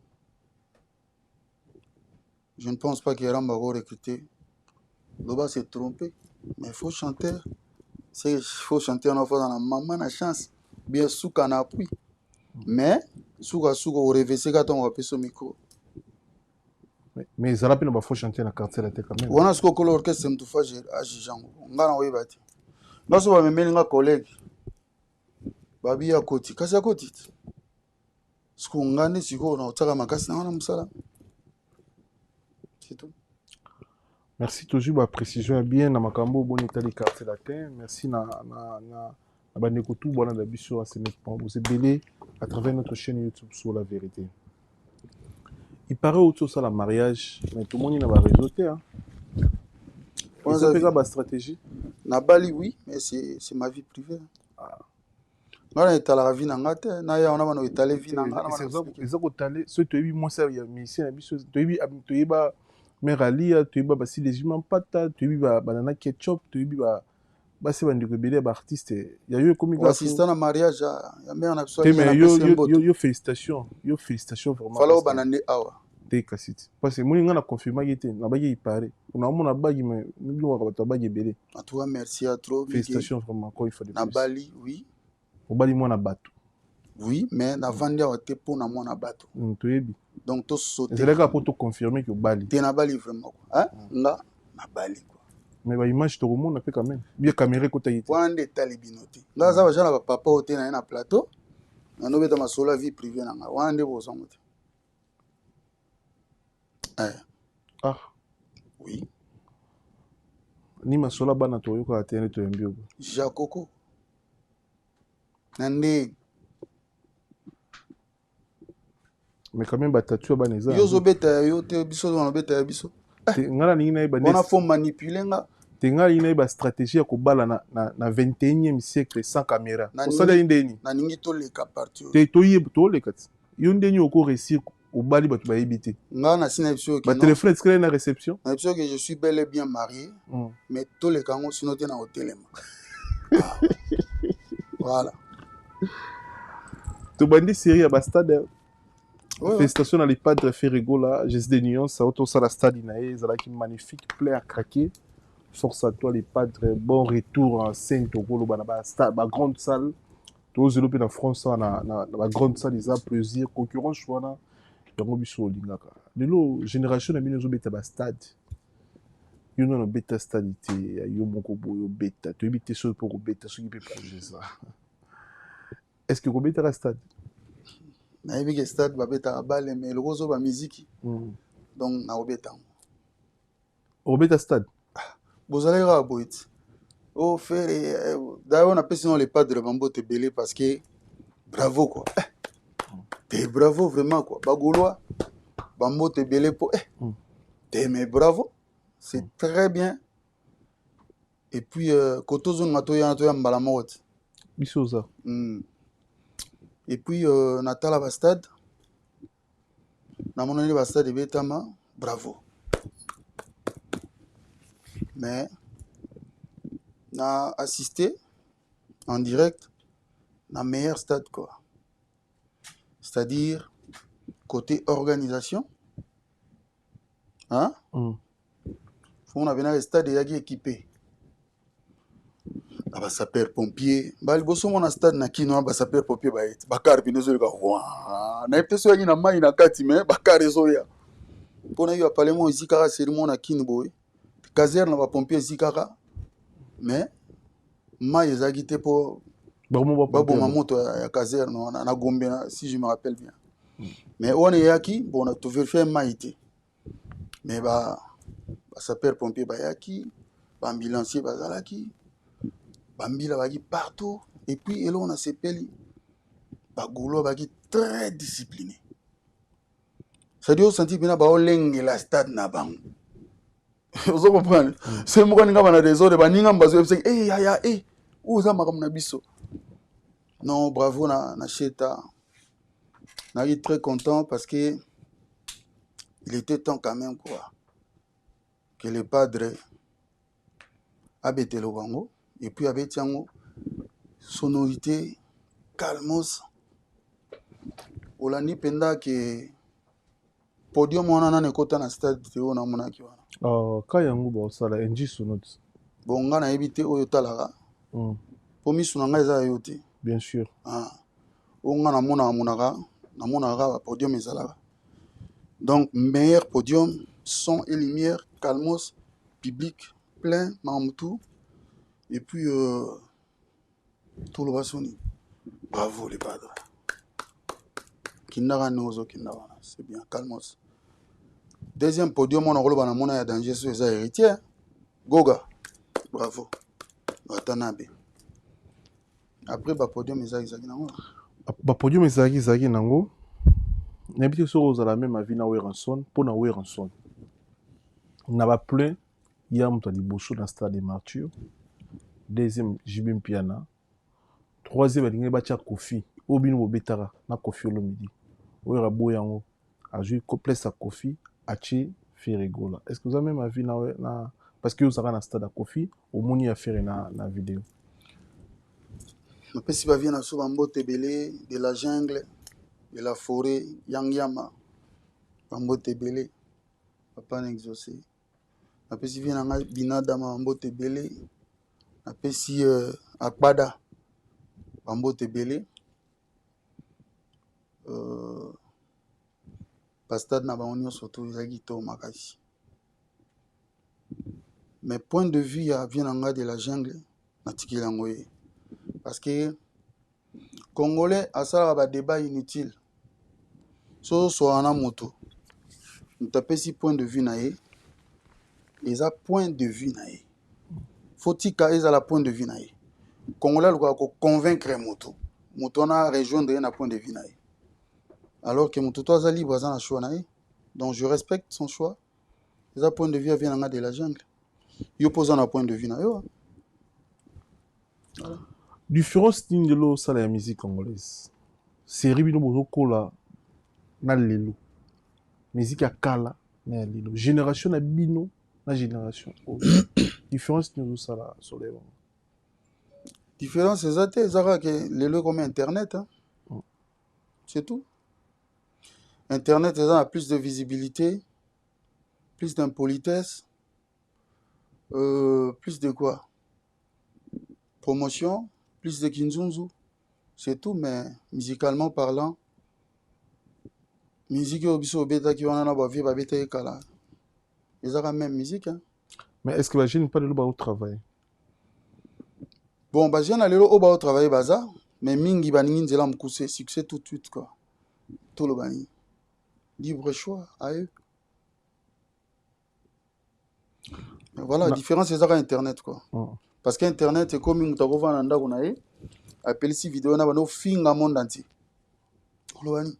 Je ne pense pas que Ramba va recruter. Loba s'est trompé. Mais faux chanteur, c'est faux chanteur, on a maman na chance. Bien souka na appui. Mais souka souka au réveillé quand on va passer au micro. Mais ezala mpe na ba faux chanteur na Quartier Latin quand même. Wana sikoyo kolo orchestre mutu fa ajuge yango. Nga na oyeba te. Nga so bamemeli nga collègue. Babi akoti, kasi akoti te. Sikoyo nga nde sikoyo na otiaka makasi na nga na mosala. C'est tout. Merci toujours ba précision ya bien na makambo boni etali Quartier Latin. Merci na na na na bandeko tout bwana na biso à vous ebele à travers notre chaîne YouTube sur la vérité. Il paraît auto ça la mariage, mais tout le monde n'a pas réseau hein. Eza mpe ba stratégie. Na bali oui, mais c'est ma vie privée. Ah. Nga na etalaka vie na nga te, na ya wana bana etale vie na nga. Eza kotale soki toyebi mwasi ya musicien na biso, toyebi toyeba mère Alia, toyeba basile Jima Mpata, toyebi ba banana ketchup, toyebi ba basi bandeko ebele ya baartiste ya yo ekomi assistant na mariage ya mère na biso. Te mais yo yo yo félicitation, yo félicitation vraiment. Fala obana nde awa. Te kasi ti. Parce que moni nga na confirmaki te, na baki ipare. On a mona bagi mais biloko bato bagi ebele. En tout cas merci à trop. Félicitations vraiment encore une fois de plus. Na bali oui. Obali mwana bato. Oui, mais na vandi awa te mpo na mwana bato. Toyebi. Donc to sauter. Ezalaka po to confirmer que obali. Te na bali vraiment quoi. Hein? Nga na bali quoi. Mais ba image tokomona mpe quand même. Bien caméra ekotaki te. Wana nde etali bino te. Nga aza baja na ba papa oyo te na ye na plateau. Na nobeta masolo ya vie privée na nga. Wana nde bozango te. Eh. Ah. Oui. Ni masolo ya bana toyokaka te nde toyembi oyo. Jakoko. Na nde. Mais quand même batatu ya bana eza. Yo ozobeta ya yo te, biso ozobeta ya biso. Nga nalingi nayeba wana faut manipuler nga. Te nga nalingi nayeba stratégie ya kobala na, na, na 21e siècle sans caméra. Osala ndeni? Nalingi toleka partout. Te toyeba toleka ti. Yo ndeni oko réussir obali bato bayebi te. Nga na sina biso ba téléphone etikali na réception. Na biso que je suis bel et bien marié. Mais toleka yango sinon te na kotelema. Voilà. Tobandi série ya ba stade. Ouais, félicitations à les padres Ferregola, Jésus de Nuance, ça auto ça la stade na ye, ezalaki magnifique, plein à craquer. Force à toi les padres, bon retour en Saint-Togolo ba ba stade, ba grande salle. Tozelo pe na France na na ba grande salle eza plaisir, concurrence wana yango biso olingaka. Lelo génération na bino ezobeta ba stade. Yo nano beta stade te ya yo moko boyo beta. Toyebi te soki po kobeta soki pe projet ça. Est-ce que kobetaka stade? Nayebi ke stade babetaka bale mais eloko ozoba miziki. Donc nakobeta yango. Obeta stade? Ah, bozalaki kaka boye ti. Oh frère, d'ailleurs napesi no le padre bambote ebele parce que bravo quoi. Te bravo vraiment quoi. Ba Gaulois bambote ebele po te mais bravo, c'est très bien. Et puis koto zonga to yana to ya mbala moko ti. Biso oza. Et puis natala ba stade. Namonani ba stade ebetama, bravo. Mais na assisté en direct na meilleur stade quoi. C'est-à-dire côté organisation, hein? Faut on avait un stade yaki équipé. Na ba sapeur pompier, ba liboso mona stade na kino ba sapeur pompier ba eti, ba car bino zo ka wa. Na epte so yaki na mai na kati mais ba car ezo ya. Pona yo apale mo ezikaka seulement na kino boy. Caserne na ba pompier ezikaka mais mai ezalaki te po baboma moto ya caserne wana na Gombe na, si je me rappelle bien. Mais wana eyaki bon na to vérifier mai te. Mais ba sapeur pompier bayaki, ba ambulancier bazalaki, ba mbila bayaki partout et puis eloko na sepeli ba Gaulois bayaki très discipliné. C'est-à-dire osenti mpena baolengela stade na bango. Ozo comprendre? Soki moko aninga bana désordre, baninga bazo yebisaki e yaya e oyo oza makambo na biso. Non, bravo na Sheta. Nazalaki très content parce que il était temps quand même quoi que le padre abetela bango. Et puis abeti yango sonorité calmos, olandi mpenza ke podium wana nani ekota na stade te oyo namonaki wana. Uh, ka yango baosala ng sonot. Bon, nga nayebi te oyo otalaka mpo misu na ngai eza ya yo te. Bien sûr. Ah. Oyo nga namonaka monaka, namonaka kaka bapodium ezalaka. Donc meilleur podium, son et lumière, calmos, public plein, makambo tout. Et puis toloba soni, bravo le padre. Kindaka ndenge ozokenda wana, c'est bien, calmos. Deuxième podium wana koloba namona ya danger so eza Héritier Goga, bravo Watanabe. Après bapodium eza ezalaki nango. Bapodium ezalaki nango. Nayebi te soki ozala même avis na Werrason. Mpo na Werrason, na baplein ya moto ya liboso na stade de Martyr, deuxième JB Mpiana, troisième alingaki batya Kofi oyo bino bobetaka na Kofi Olomide. Oyo aboya yango, azwi place ya Kofi, atie Ferre Gola. Est ce que oza même avis na parce que ozalaka na stade ya Kofi, omoni ya Ferre na video? Napesi bavie na biso bambote ebele, de la jungle, de la forêt, yangiama, bambote ebele. Papa na Exaucé, napesi vie na ngai Binadama bambote ebele. Napesi Akbada bambote ebele. Bastade na bango nyonso to ezalaki kitoko makasi. Mais point de vue ya vie na ngai de la jungle, natikeli yango ye parce que Congolais asalaka badébat inutile. So ozoswaka na moto, moto apesi point de vue na ye, eza point de vue na ye, faut tika ezala point de vue na ye. Congolais alukaka koconvaincre moto, moto wana rejoindre ye na point de vue na ye, alors que moto to aza libre, aza na choix na ye. Donc je respecte son choix. Eza point de vue ya vie na nga de la jungle. Yo mpo oza na point de vue na yo. Voilà. Différence nini lelo osala ya musique congolaise, série bino bozokola na lelo, musique ya kala na ya lelo, génération na bino na génération oyo, différence nini ozosala solo ya bango? Différence eza te, eza kaka ke lelo ekomi internet, hein? C'est tout. Internet eza na plus de visibilité, plus d'impolitesse, plus de quoi, promotion, plus de kinzunzu, c'est tout. Mais musicalement parlant, musique oyo biso obetaki wana na bavie babetaki kala ezaka même musique, hein? Mais est ce que bajeune mpa lelo baotravaille? Bon, bajeune na lelo oyo baotravaille baza, mais mingi baningi nzela mokuse, succès tout de suite quoi. Toloba nini? Libre choix à eux. Mais voilà, différence ezaka internet quoi. Parce que internet ekomi, moto akovanda na ndako na ye, apelisi video na bando ofinga monde entier. Oloba nini?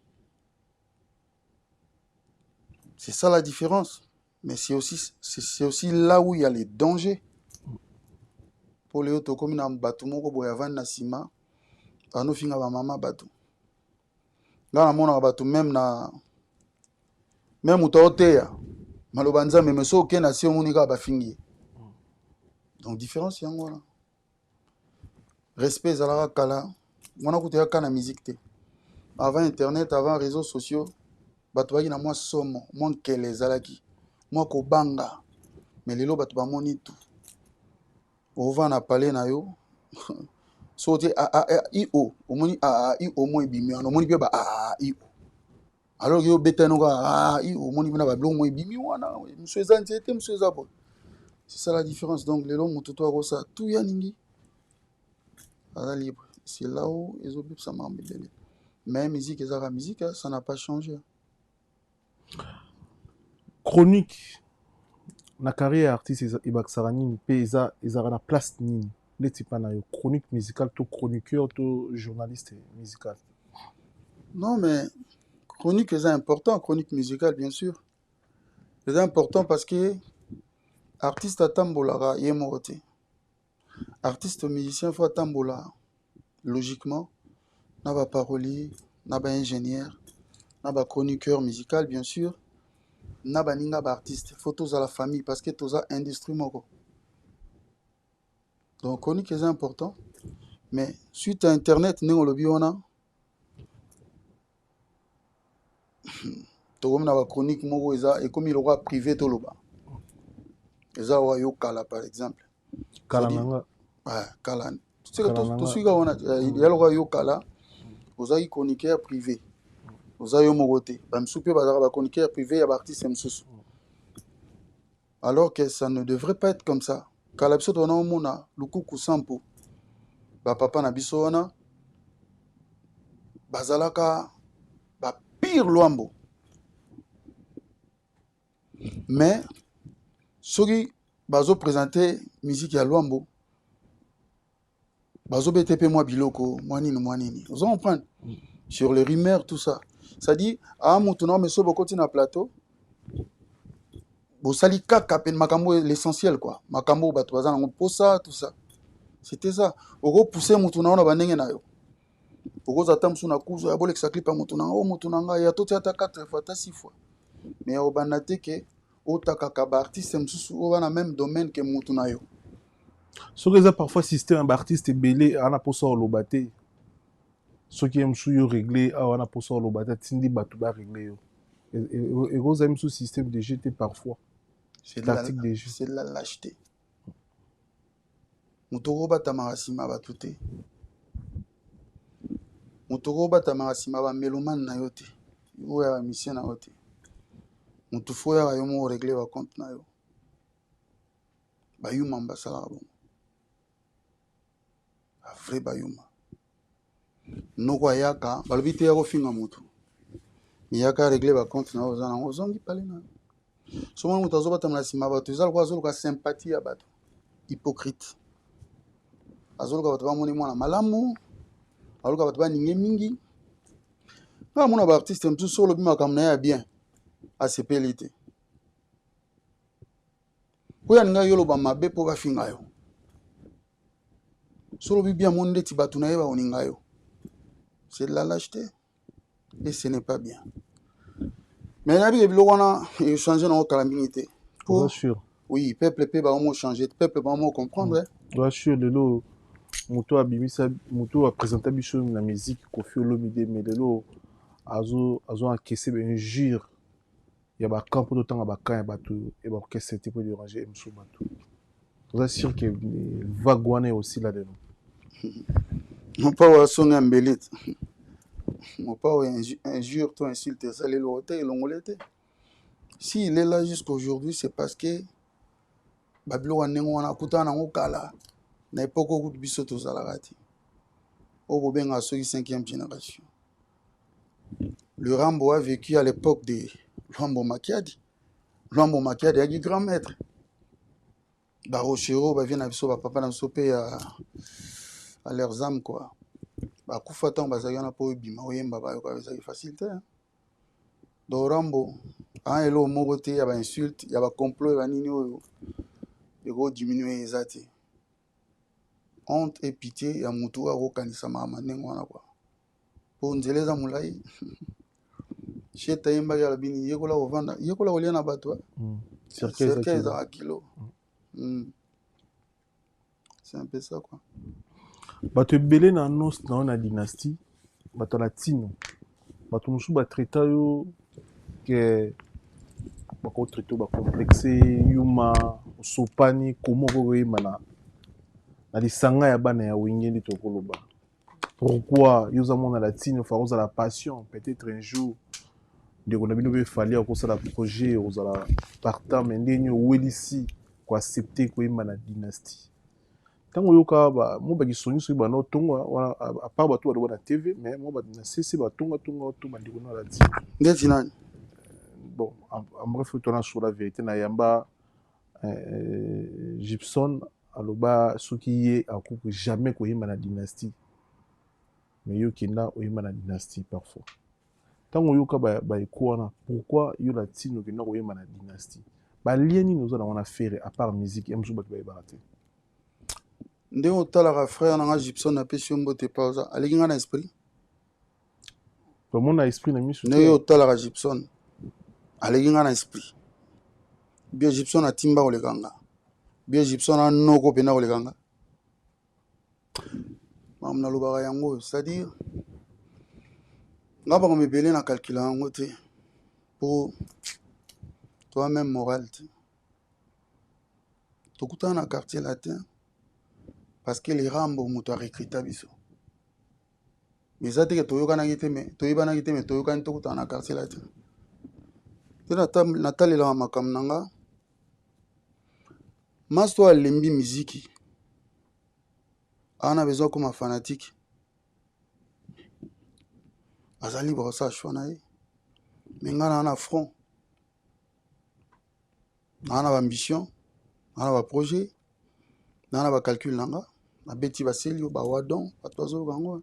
C'est ça la différence. Mais c'est aussi là où il y a les dangers. Mpo lelo tokomi na bato moko boye avandi na nsima, banofinga bamama bato. Ngai namonaka bato même na même moto aoteya maloba Nzambe, mais so okende na se, omoni kaka bafingi ye. Donc différence yango wana. Respect ezalaka kala wana, kutu eyaka na musique te. Avant internet, avant réseaux sociaux, bato baki na mwa somo, mwa nkele ezalaki, mwa kobanga. Mais lelo bato bamoni tout. Ovanda na palais na yo, so te io omoni io mo ebimi wana, omoni mpe ba io, alors yo obetani kaka io, omoni mpe na babiloko mo ebimi wana, mosu eza nzete, mosu eza boye. C'est ça la différence. Donc lelo moto to akosala tout ya ningi, aza libre. C'est là où ezobebisa makambo ebele. Mais musique ezaka musique, ça n'a pas changé. Chronique na carrière ya artiste ebakisaka nini mpe eza ezalaka na place nini neti mpa na yo, chronique musicale to chroniqueur to journaliste musical? Non, mais chronique eza important. Chronique musicale, bien sûr, eza important parce que Artiste atambolaka ye moko te. Artiste musicien faut atambola logiquement na ba parolier, na ba ingénieur, na ba chroniqueur musical bien sûr, na baninga ba artiste. Faut tozala famille parce que toza industrie moko. Donc chronique eza important, mais suite à internet ndenge olobi wana tokomi na ba chronique moko eza ekomi lokola privé toloba. Eza wa yo kala par exemple. Kala na nga. Ah, kala. Tosuki kaka wana ya lokola yo kala ozalaki chroniqueur privé. Oza yo moko te. Ba misusu pe bazalaka ba chroniqueur privé ya ba artiste mosusu. Alors que ça ne devrait pas être comme ça. Kala biso tona omona lukuku sampo. Ba papa na biso wana bazalaka ba pire Luambo. Mais soki bazo présenter musique ya Luambo, bazo bete pe mwa biloko, mwa nini, mwa nini. Ozo comprendre? Sur les rumeurs, tout ça. Ça dit, ah, mutu na meso bokoti na plateau, bosali kaka pe makambo l'essentiel quoi. Makambo bato baza nango posa, tout ça. C'était ça. Oko pousser mutu na ona bandenge na yo. Okoza ata musu na kuzo ya bolekisa clip ya mutu na nga, oh mutu na nga ya toti ata 4 fois, ata 6 fois. Mais ya obanda te ke otakaka ba artiste mususu oyo bana même domaine ke mutu na yo. Soki eza parfois système ya ba artiste ebele ana posa oloba te. Soki ye musu yo régler awa na posa oloba te, atindi bato ba régler yo. Ekozala musu système de jeu te parfois. C'est tactique de jeu. C'est la lâcheté. Moto okobatamaka nsima bato te. Moto okobatamaka nsima ba mélomane na yo te. Oyo ya ba musicien na yo te. Moto fo yaka yo moko régler ba compte na yo. Ba yuma basalaka bongo. Ba vrai ba yuma. Noko ayaka, balobi te ya kofinga moto. Mais yaka régler ba compte na yo oza nango, ozongi pale na yo. Soki moto azobatama na nsima bato, eza lokola azoluka sympathie ya bato. Hypocrite. Azoluka bato bamoni mwana malamu, azoluka bato baninge mingi. Nga mona ba artiste mosusu soki olobi makambo na ye ya bien, asepeli te. Oyo alinga yo loba mabe po bafinga yo. Soki olobi bien amoni ndeti bato na ye bakoninga yo. C'est de la lâcheté. Et ce n'est pas bien. Mais nayebi ke biloko wana echanger nango kala mingi te. Oza sûr? Oui, peuple pe baomo changer, peuple baomo comprendre. Oza sûr lelo moto abimisa moto a présenter biso na musique Koffi Olomide mais lelo azo azo encaisser ba injures ya ba camp po totanga ba camp ya bato ya ba orchestre te po déranger mosusu bato. Oza sûr que vague wana ekosila lelo? Mopao asongi ya mbeli. Mopao injure to insulte esali eloko te, elongoli te. Si il est là jusqu'aujourd'hui, c'est parce que ba biloko ya ndenge wana akutana nango kala na époque oyo kutu biso tozalaka te. Oyo bobengaka soki 5e génération. Le Rambo a vécu à l'époque de Luambo Makiadi. Luambo Makiadi ayaki grand maître. Ba Rochero ba vie na biso ba papa na biso pe ya à leurs âmes quoi. Ba kufa tango bazalaki wana po ebima oyemba bayoka ezalaki facile te. Donc Rambo a eloko moko te ya ba insulte ya ba complot ya ba nini oyo eko diminuer eza te. Honte et pitié ya mutu oyo akokanisa makambo ndenge wana quoi. Po nzela eza molai. Sheta ayembaki alobi nini yekola kovanda yekola kolia na bato. Cercueil ezalaka kilo. C'est un peu ça quoi. Bato ebele na annonce na yo na dynastie, bato ya latino, bato mosusu batraita yo ke bakotraite yo bacomplexe, yuma, osopani, komo okoki koyemba na, na lisanga ya bana ya wenge nde tokoloba. Pourquoi yo oza mwana latino, fa ozala passion, peut-être un jour ndeko na bino mpe Fally akosala projet ozala partant, mais ndenge nini owelisi koaccepte koyemba na dynastie? Ntango oyoka ba mo bakisongi soki banda otonga wana à part bato baloba na TV mais mo bato na CC batonga tonga to bandeko na latino. Ndeti nani? Bon, en bref, tona sur la vérité na yamba Gibson aloba soki ye akoki jamais koyemba na dynastie mais yo kenda oyemba na dynastie parfois. Ntango oyoka ba eko wana, pourquoi yo latino okenda koyemba na dynastie? Balien nini oza nango na Ferre à part musique ya mosusu bato bayebaka te? Ndenge otalaka frère na nga Gibson, napesi yo mbote pa oza, aleki nga na esprit. Tomona esprit na misu. Ndenge otalaka Gibson, aleki nga na esprit bien. Gibson atimba koleka nga bien. Gibson anoko mpenza koleka nga. Makambo nalobaka yango oyo, c'est-à-dire nga makambo ebele na calcula yango te, po toa même moral te. Tokutana na Quartier Latin parce que le Rambo moto arecruta biso, mais eza teke toyokanaki te, mais toyebanaki te, mais toyokani, tokutana na Quartier Latin te. Natalelaka makambo na nga. Masto alembi miziki, aza na besoin akoma fanatique, aza libre kosala choix na ye. Mais ngai naa na front, naa na baambition, naa na baprojet, naa na bacalcul na nga. Nabeti baseli oyo bawadon, bato bazoloka yango.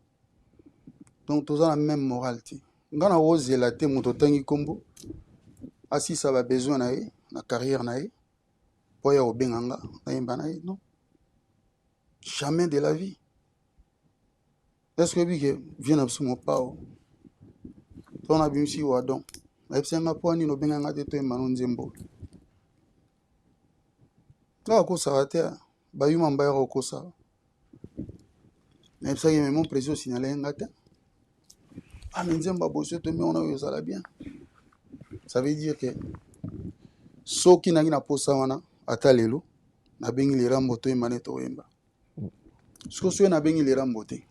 Donc toza na même moral te. Nga na kozela te moto otangi nkombo asisa babesoin na ye na carrière na ye mpo ya kobenga nga nayemba na ye. Non, jamais de la vie. Est ce que oyebi ke vie na biso mopao to nabimisi wadon, nayebisi nga mpo nini obenga nga te toyemba no nzembo? Nga akosaka te, bayuma mbayaka kokosaka. Nayebisaki me mon président osignale nga te. Ah, mais nzembo ya boso tomi wana oyo ezala bien. Ça veut dire que soki nangi na posa wana, ata lelo nabengi Lirambo, toyemba nde toyemba. Sikoyo soki nabengi Lirambo te,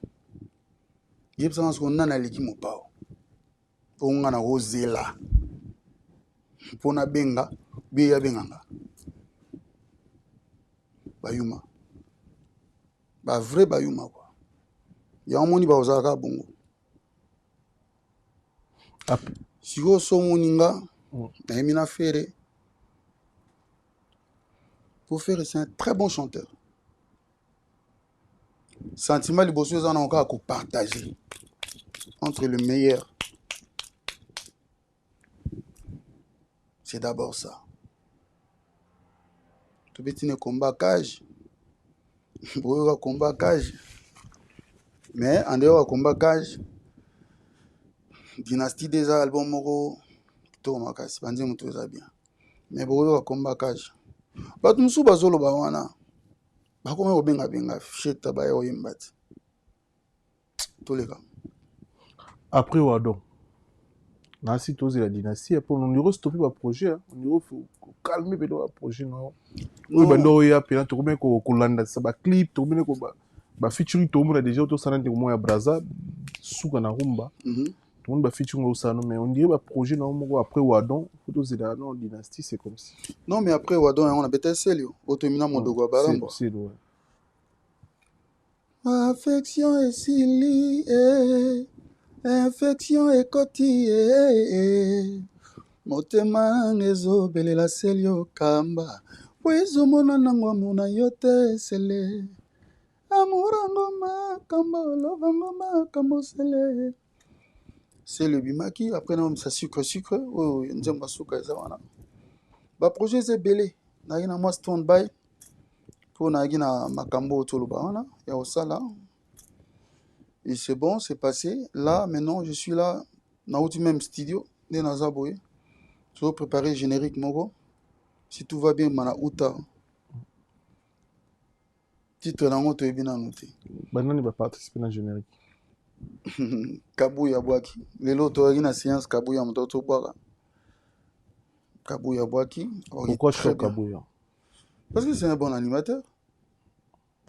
yebisanga sikoyo nani aleki mopao mpo nga na kozela mpo nabenga bie abenga nga? Bayuma, bavrai bayuma kua. Yango moni bakozalaka bongo. Sikoyo so omoni nga nayemi na Ferre, po Ferre c'est un très bon chanteur. Sentiment liboso eza nango kaka kopartage entre le meilleur, c'est d'abord ça. Tobeti ne combat cage, boyoka combat cage, mais en dehors ya combat cage, Dynastie eza album moko kitoko makasi, banzembo to eza bien, mais boyoka combat cage. Bato mosusu bazoloba wana, bakoma kobengabenga sheta, baya koyemba te, toleka. Après wadon nasi tozela Dynastie mpo on dirait stopper baprojet, on dirait calme mpe baprojet na oyo banda oya mpena. Tokomi kolandisa baclip, tokomi bafeaturing, tokomona déjà tosala ndeko moko ya Braza suka na rumba. Tomoni bafeaturing osala no, mais on dirait baprojet na yo moko après wadon faut tozela no Dynastie, c'est comme si. Non, mais après wadon yango nabeta eseli oyo toyemi na Modogo ya Balambo. Affection esili, eh, infection ekoti, eh, eh. Motema nanga ezobelela seli okamba po ezomona nango amona yo te. Esele amour ango makambo olovango makambo sele sele ebimaki. Après naomisa sucre sucre oyo nzembo ya suka eza wana. Baprojet eza ebele. Nayaki na mwa stand by mpo nayaki na makambo oyo toloba wana ya kosala, et c'est bon, c'est passé. Là maintenant je suis là, nauti même studio nde naza boye, tozo préparer générique moko. Si tout va bien, mana uta titre nango toyebi nanu te. Banani baparticipe na générique? Kabuya bwaki lelo, toyaki na séance, Kabuya moto tobwaka, Kabuya bwaki. Pourquoi choix Kabuya? Parce que c'est un bon animateur.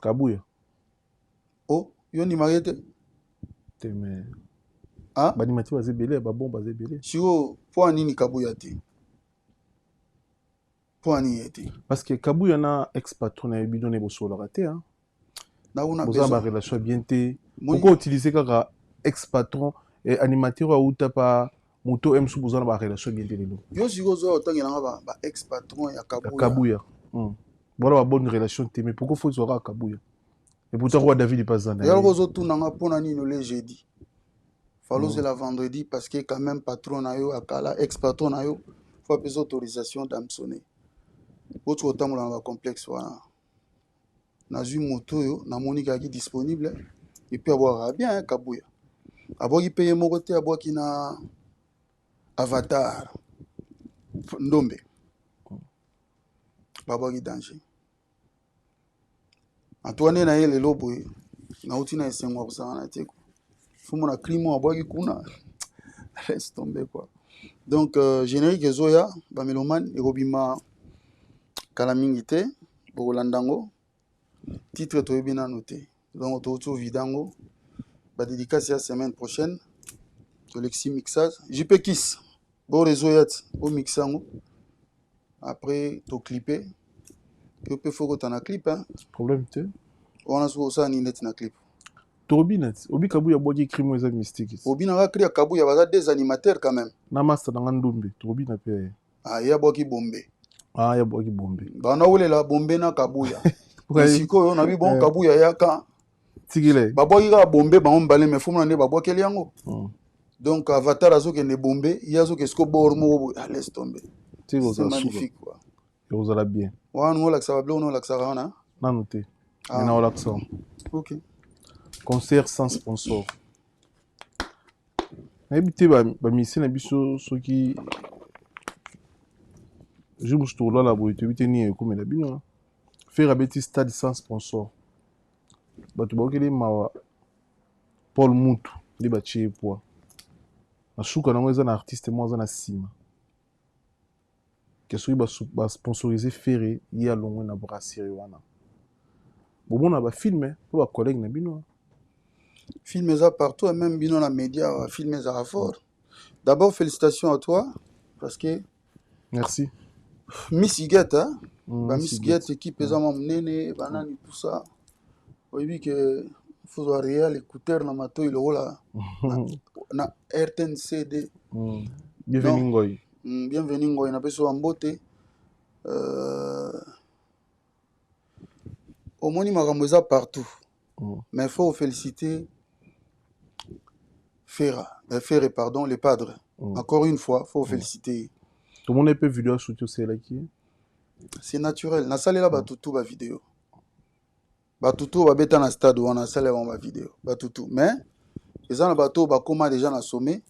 Kabuya? Oh, yo ndimaki ye te? Te, mais Ah? Baanimateur baza ebele, babon baza ebele. Sikoyo mpo ya nini Kabuya te? Mpo ya nini ye te? Parce que Kabuya na ex patron na ye bino ne bosololaka te, hein? Nakuna boza na barelation ya bien te. Pourquoi utiliser kaka ex patron et animateur oyo auta pa moto oyo mosusu boza na barelation bien te lelo? Yo sikoyo ozoya otangelanga ba ex patron ya Kabuya. Kabuya, Bona babonne relation te, mais pourquoi faut ozwa kaka Kabuya? Et pourtant roi David epa na ye. Yaloko ozotunanga mpona nini ole jeudi, falo ozela vendredi, parce que quand même patron na yo akala, ex patron na yo, faut apesa autorisation d'hameçonner. Boti kotambola na bacomplexe wana. Nazwi moto oyo namoni kaki disponible et puis abwakaka bien hein, Kabuya. Abwaki mpe ye moko te, abwaki na Avatar Ndombe. Babwaki danger. En tout cas nde na ye lelo boye nauti na esengo ya kosangana te fumo na climo abwaki kuna laisse tomber quoi. Donc générique ezoya ba mélomane ekobima kala mingi te, bokolanda yango. Titre toyebi nanu te, donc touti ovida yango. Ba dédicace ya semaine prochaine tolekisi mixage JP Kiss bo réseau ya ti o mixe yango après to clipper yo mpe faut kota na clip hein. Problème te. Wana soki osala nini neti na clip? Tobina ti obi Kabuya abwaki cri moko eza mystique. Obina ka cri ya Kabuya, baza des animateurs quand même. Na master na nga Ndumbe tobina pe ye. Ah, ye abwaki bombe. Ah, ye abwaki bombe. Bana welela bombe na Kabuya. Sikoyo na bi bon eh. Kabuya yaka. Tikile. Babwaki kaka bombe bango mbale mais fomona nde babwakeli yango. Donc Avatar azokende bombe, ye azokende siko bord moko boye. Ah, laisse tomber. C'est magnifique quoi. Ekozala bien. Wana olakisaka biloko na olakisaka wana? Nanu te. Ah. Na olakisa. OK. Concert sans sponsor. Nayebi te bamisi na biso soki jour mosusu tokolala boye toyebi te nini ekomela bino. Ferre abeti stade sans sponsor. Bato baokeli mawa Paul Mutu nde batie ye poids. Na suka nango eza na artiste moko aza na nsima. Ke soki ba sponsoriser Ferre ye alongwe na brasserie wana. Bomona ba film po ba collègue na bino. Film eza partout, même bino na média, film ezaka fort. D'abord félicitations à toi parce que Merci. Miss Huguette, hein? Ba Miss Huguette, équipe eza mwa monene, banani tout ça. Oyebi ke faut zwa réel écouteur na matoyi lokola na RTNCD. Bienvenue Ngoy. Bienvenue Ngoy, napesi wa mbote. Omoni makambo eza partout. Mais faut féliciter Ferra, Ferre, pardon, les padres. Encore une fois, faut féliciter. Tout le monde peut vidéo soutien c'est là qui. C'est naturel. Na salela ba tutu ba vidéo. Ba tutu ba beta na stade wana salela ba vidéo. Ba tutu. Mais eza na bato ba koma déjà na sommet.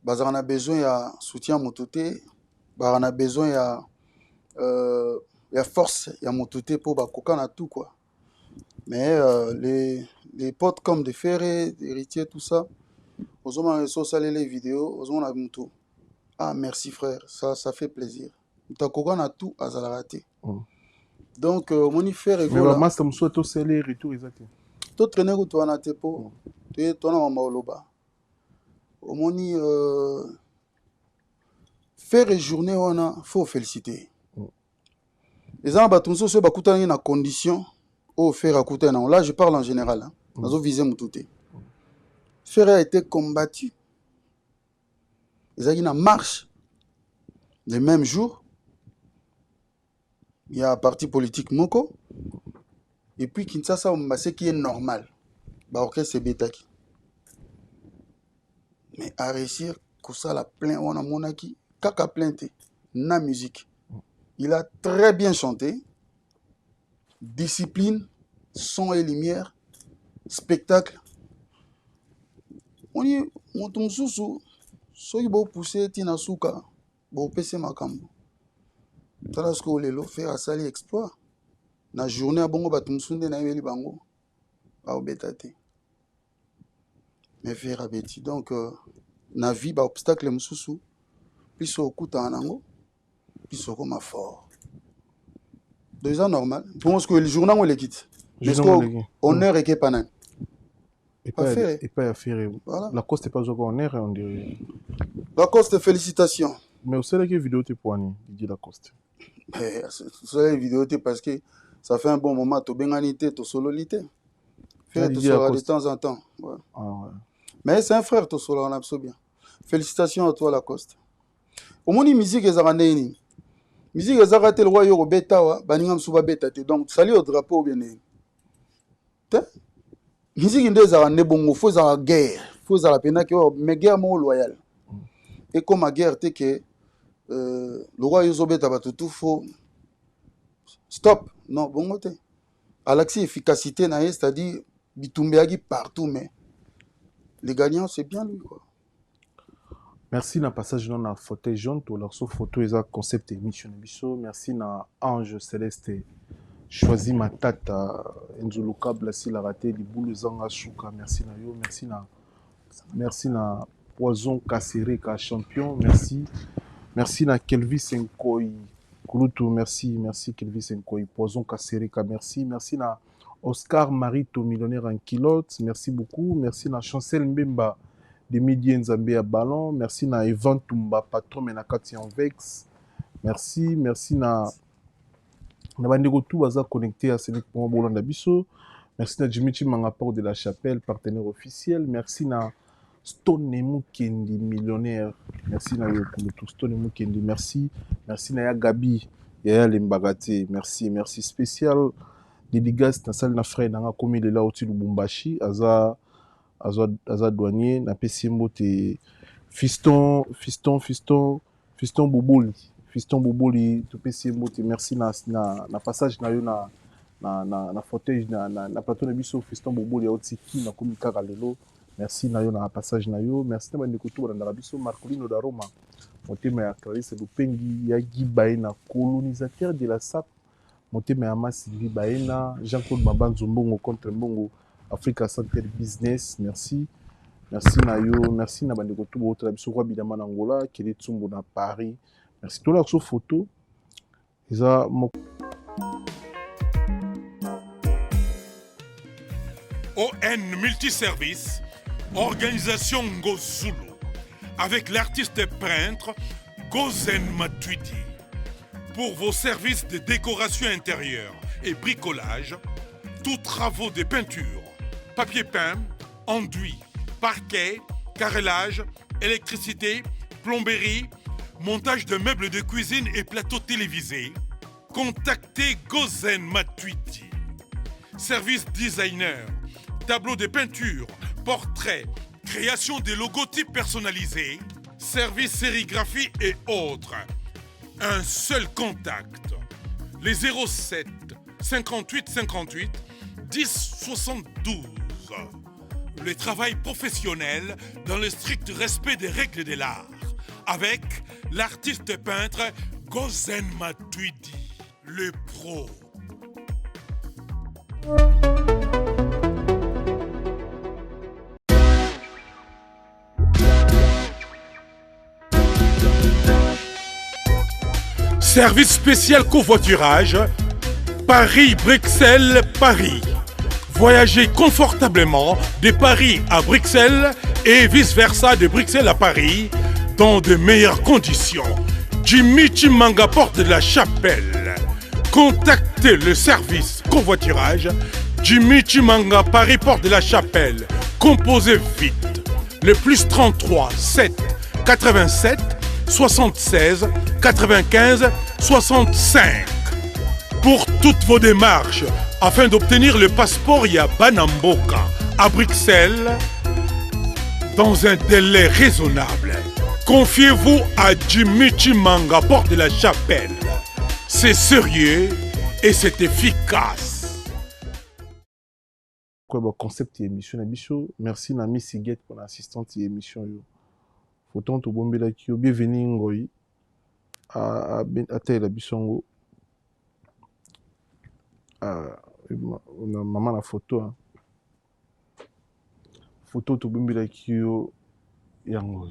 Bazaka na besoin ya soutien moto te, bazaka na besoin ya ya force ya moto te po bakoka na tout quoi. Mais les potes comme de Ferre, héritier, tout ça, ozomona so osaleli vidéo, ozomona moto. Ah merci frère, ça fait plaisir. Moto akoka na tout azalaka te. Donc omoni Ferre Gola. Mais master mosusu tosali retour eza te. To traîner kutu wana te po toye tona mama oloba. Omoni Ferre journée wana faut féliciter. Eza na bato mosusu oyo bakutani na condition oyo Ferre akutani nango. Là je parle en général, hein. Nazo viser motu te. Ferre a été combattu. Ezalaki na marche le même jour. Il y a parti politique moko. Et puis Kinshasa ce qui est normal. Ba orchestre ebetaki. Mais à réussir kosala plein wana monaki kaka plein te na musique. Il a très bien chanté. Discipline, son et lumière, spectacle. Oni moto mosusu soki bo pousser tina suka bo pese makambo. Tala sikoyo lelo Ferre asali exploit na journée ya bongo bato mosusu nde nayebeli bango baobeta te. Mais Ferre abeti. Donc na vie ba obstacle mosusu biso okutana nango biso okoma fort. Donc eza normal. Bongo sikoyo journée yango eleki te. Mais sikoyo honneur ekepa nani? Et pas Ferre. Voilà. Lacoste pas encore honneur, on dirait. Lacoste, félicitations. Mais au seul que vidéo te poigné, Didier Lacoste. Mais c'est une vidéo te parce que ça fait un bon moment, to benganité, to sololité. Ferre to solo de temps en temps. Ouais. Ah ouais. Mais c'est un frère to solo on a bien. Félicitations à toi Lacoste. Au moins musique ezaka ndenge nini? Musique ezaka te le roi yoko beta wa baninga msuba beta te. Donc salut au drapeau bien né. Te? Musique nde ezaka nde bongo, faut ezaka guerre, faut ezala pena ke mais guerre moko loyale. Et comme guerre te que le roi yozo beta bato tout faut. Stop. Non, bongo te. Alakisi efficacité na ye, c'est-à-dire bitumba eyaki partout, mais le gagnant c'est bien lui quoi. Merci na passage na na fauteuil jaune tolakisa photo eza concept émission na biso. Merci na Ange Celeste Choisi Matata Nzulu Kabla asilaka te libulu ezanga suka. Merci na yo, merci na Poison Kasereka champion, merci. Merci na Kelvis Nkoy Kulutu, merci, merci Kelvis Nkoy Poison Kasereka, merci, merci na Oscar Marito millionnaire en culotte, merci beaucoup, merci na Chancel Mbemba de Midi Nzambe ya ballon, merci na Evan Tumba patron mais na kati en vex. Merci, merci na bandeko tout baza connecté à celui pour Bolanda biso. Merci na Jimmy Chimanga Port de la Chapelle partenaire officiel, merci na Stone Mukendi millionnaire, merci na yo Kulutu Stone Mukendi, merci, merci na ya Gabi Yaya Lembagate, merci, merci spécial dédicace na salle na frère nanga komi lela oti Lubumbashi aza aza aza douanier na pesi mbote fiston fiston fiston fiston Boboli fiston Boboli to pesi mbote, merci na na na passage na yo na na na na fauteuil na na, na plateau na biso fiston Boboli oti ki na komi kaka lelo. Merci na yo na passage na yo, merci na bandeko tout balandaka biso. Marcolino da Roma motema ya Clarisse Lupengi ya Guy Baena colonisateur de la SAP motema ya Masylvie Baena Jean-Claude Mabanzo Mbongo contre Mbongo Africa Center Business, merci. Merci na yo, merci na bandeko tout baotala biso roi Bidama na Angola, Kele Tsumbu na Paris. Merci. Tola so photo eza moko ON Multiservice, organisation Ngozulu, avec l'artiste peintre Gozen Matuidi. Pour vos services de décoration intérieure et bricolage, tous travaux de peinture, papier peint, enduit, parquet, carrelage, électricité, plomberie, montage de meubles de cuisine et plateaux télévisés, contactez Gozen Matuidi. Service designer, tableau de peinture, portrait, création des logotypes personnalisés, service sérigraphie et autres. Un seul contact, les 07 58 58 10 72. Le travail professionnel dans le strict respect des règles de l'art, avec l'artiste peintre Gozen Matuidi, le pro. Service spécial covoiturage, Paris-Bruxelles, Paris. Voyagez confortablement de Paris à Bruxelles et vice-versa de Bruxelles à Paris dans de meilleures conditions. Jimmy Chimanga porte de la Chapelle. Contactez le service covoiturage Jimmy Chimanga Paris porte de la Chapelle. Composez vite le plus 33 7 87 76 95 65. Pour toutes vos démarches afin d'obtenir le passeport ya Banamboka à Bruxelles dans un délai raisonnable. Confiez-vous à Jimmy Chimanga, porte de la Chapelle. C'est sérieux et c'est efficace. Quoi, bon, concept et émission na biso. Merci na Miss Siguette pour l'assistante et émission yo. Photo to bombela ki yo bienvenue Ngoyi à à tela bisongo. À na maman na photo hein. Photo to bombela ki yo yango.